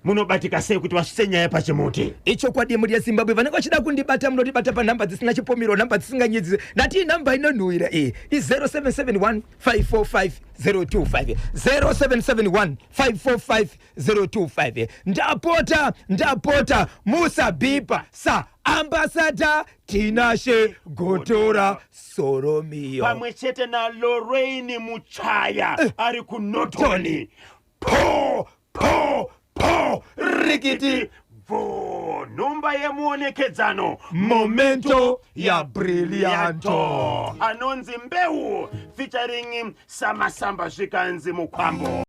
munobatika sei kuti vasvitse nyaya pachimuti? Ichokwadi mhuri yeZimbabwe, vanenge vachida kundibata munondibata panhamba dzisina chipomero, nhamba dzisinganyidzi. Ndati nhamba inonhuhwira iyi i0771 545 025, 0771 545 025. Ndapota, ndapota, musabhipa sa Ambassador Tinashe Gotora Soromiyo pamwe chete naLorraine Muchaya ari kuNorton. Po po po, rikiti bvo, nhomba yemuonekedzano, Momento ya Brillianto. Anonzi Mbeu featuring Samasamba, zvikanzi Mukwambo.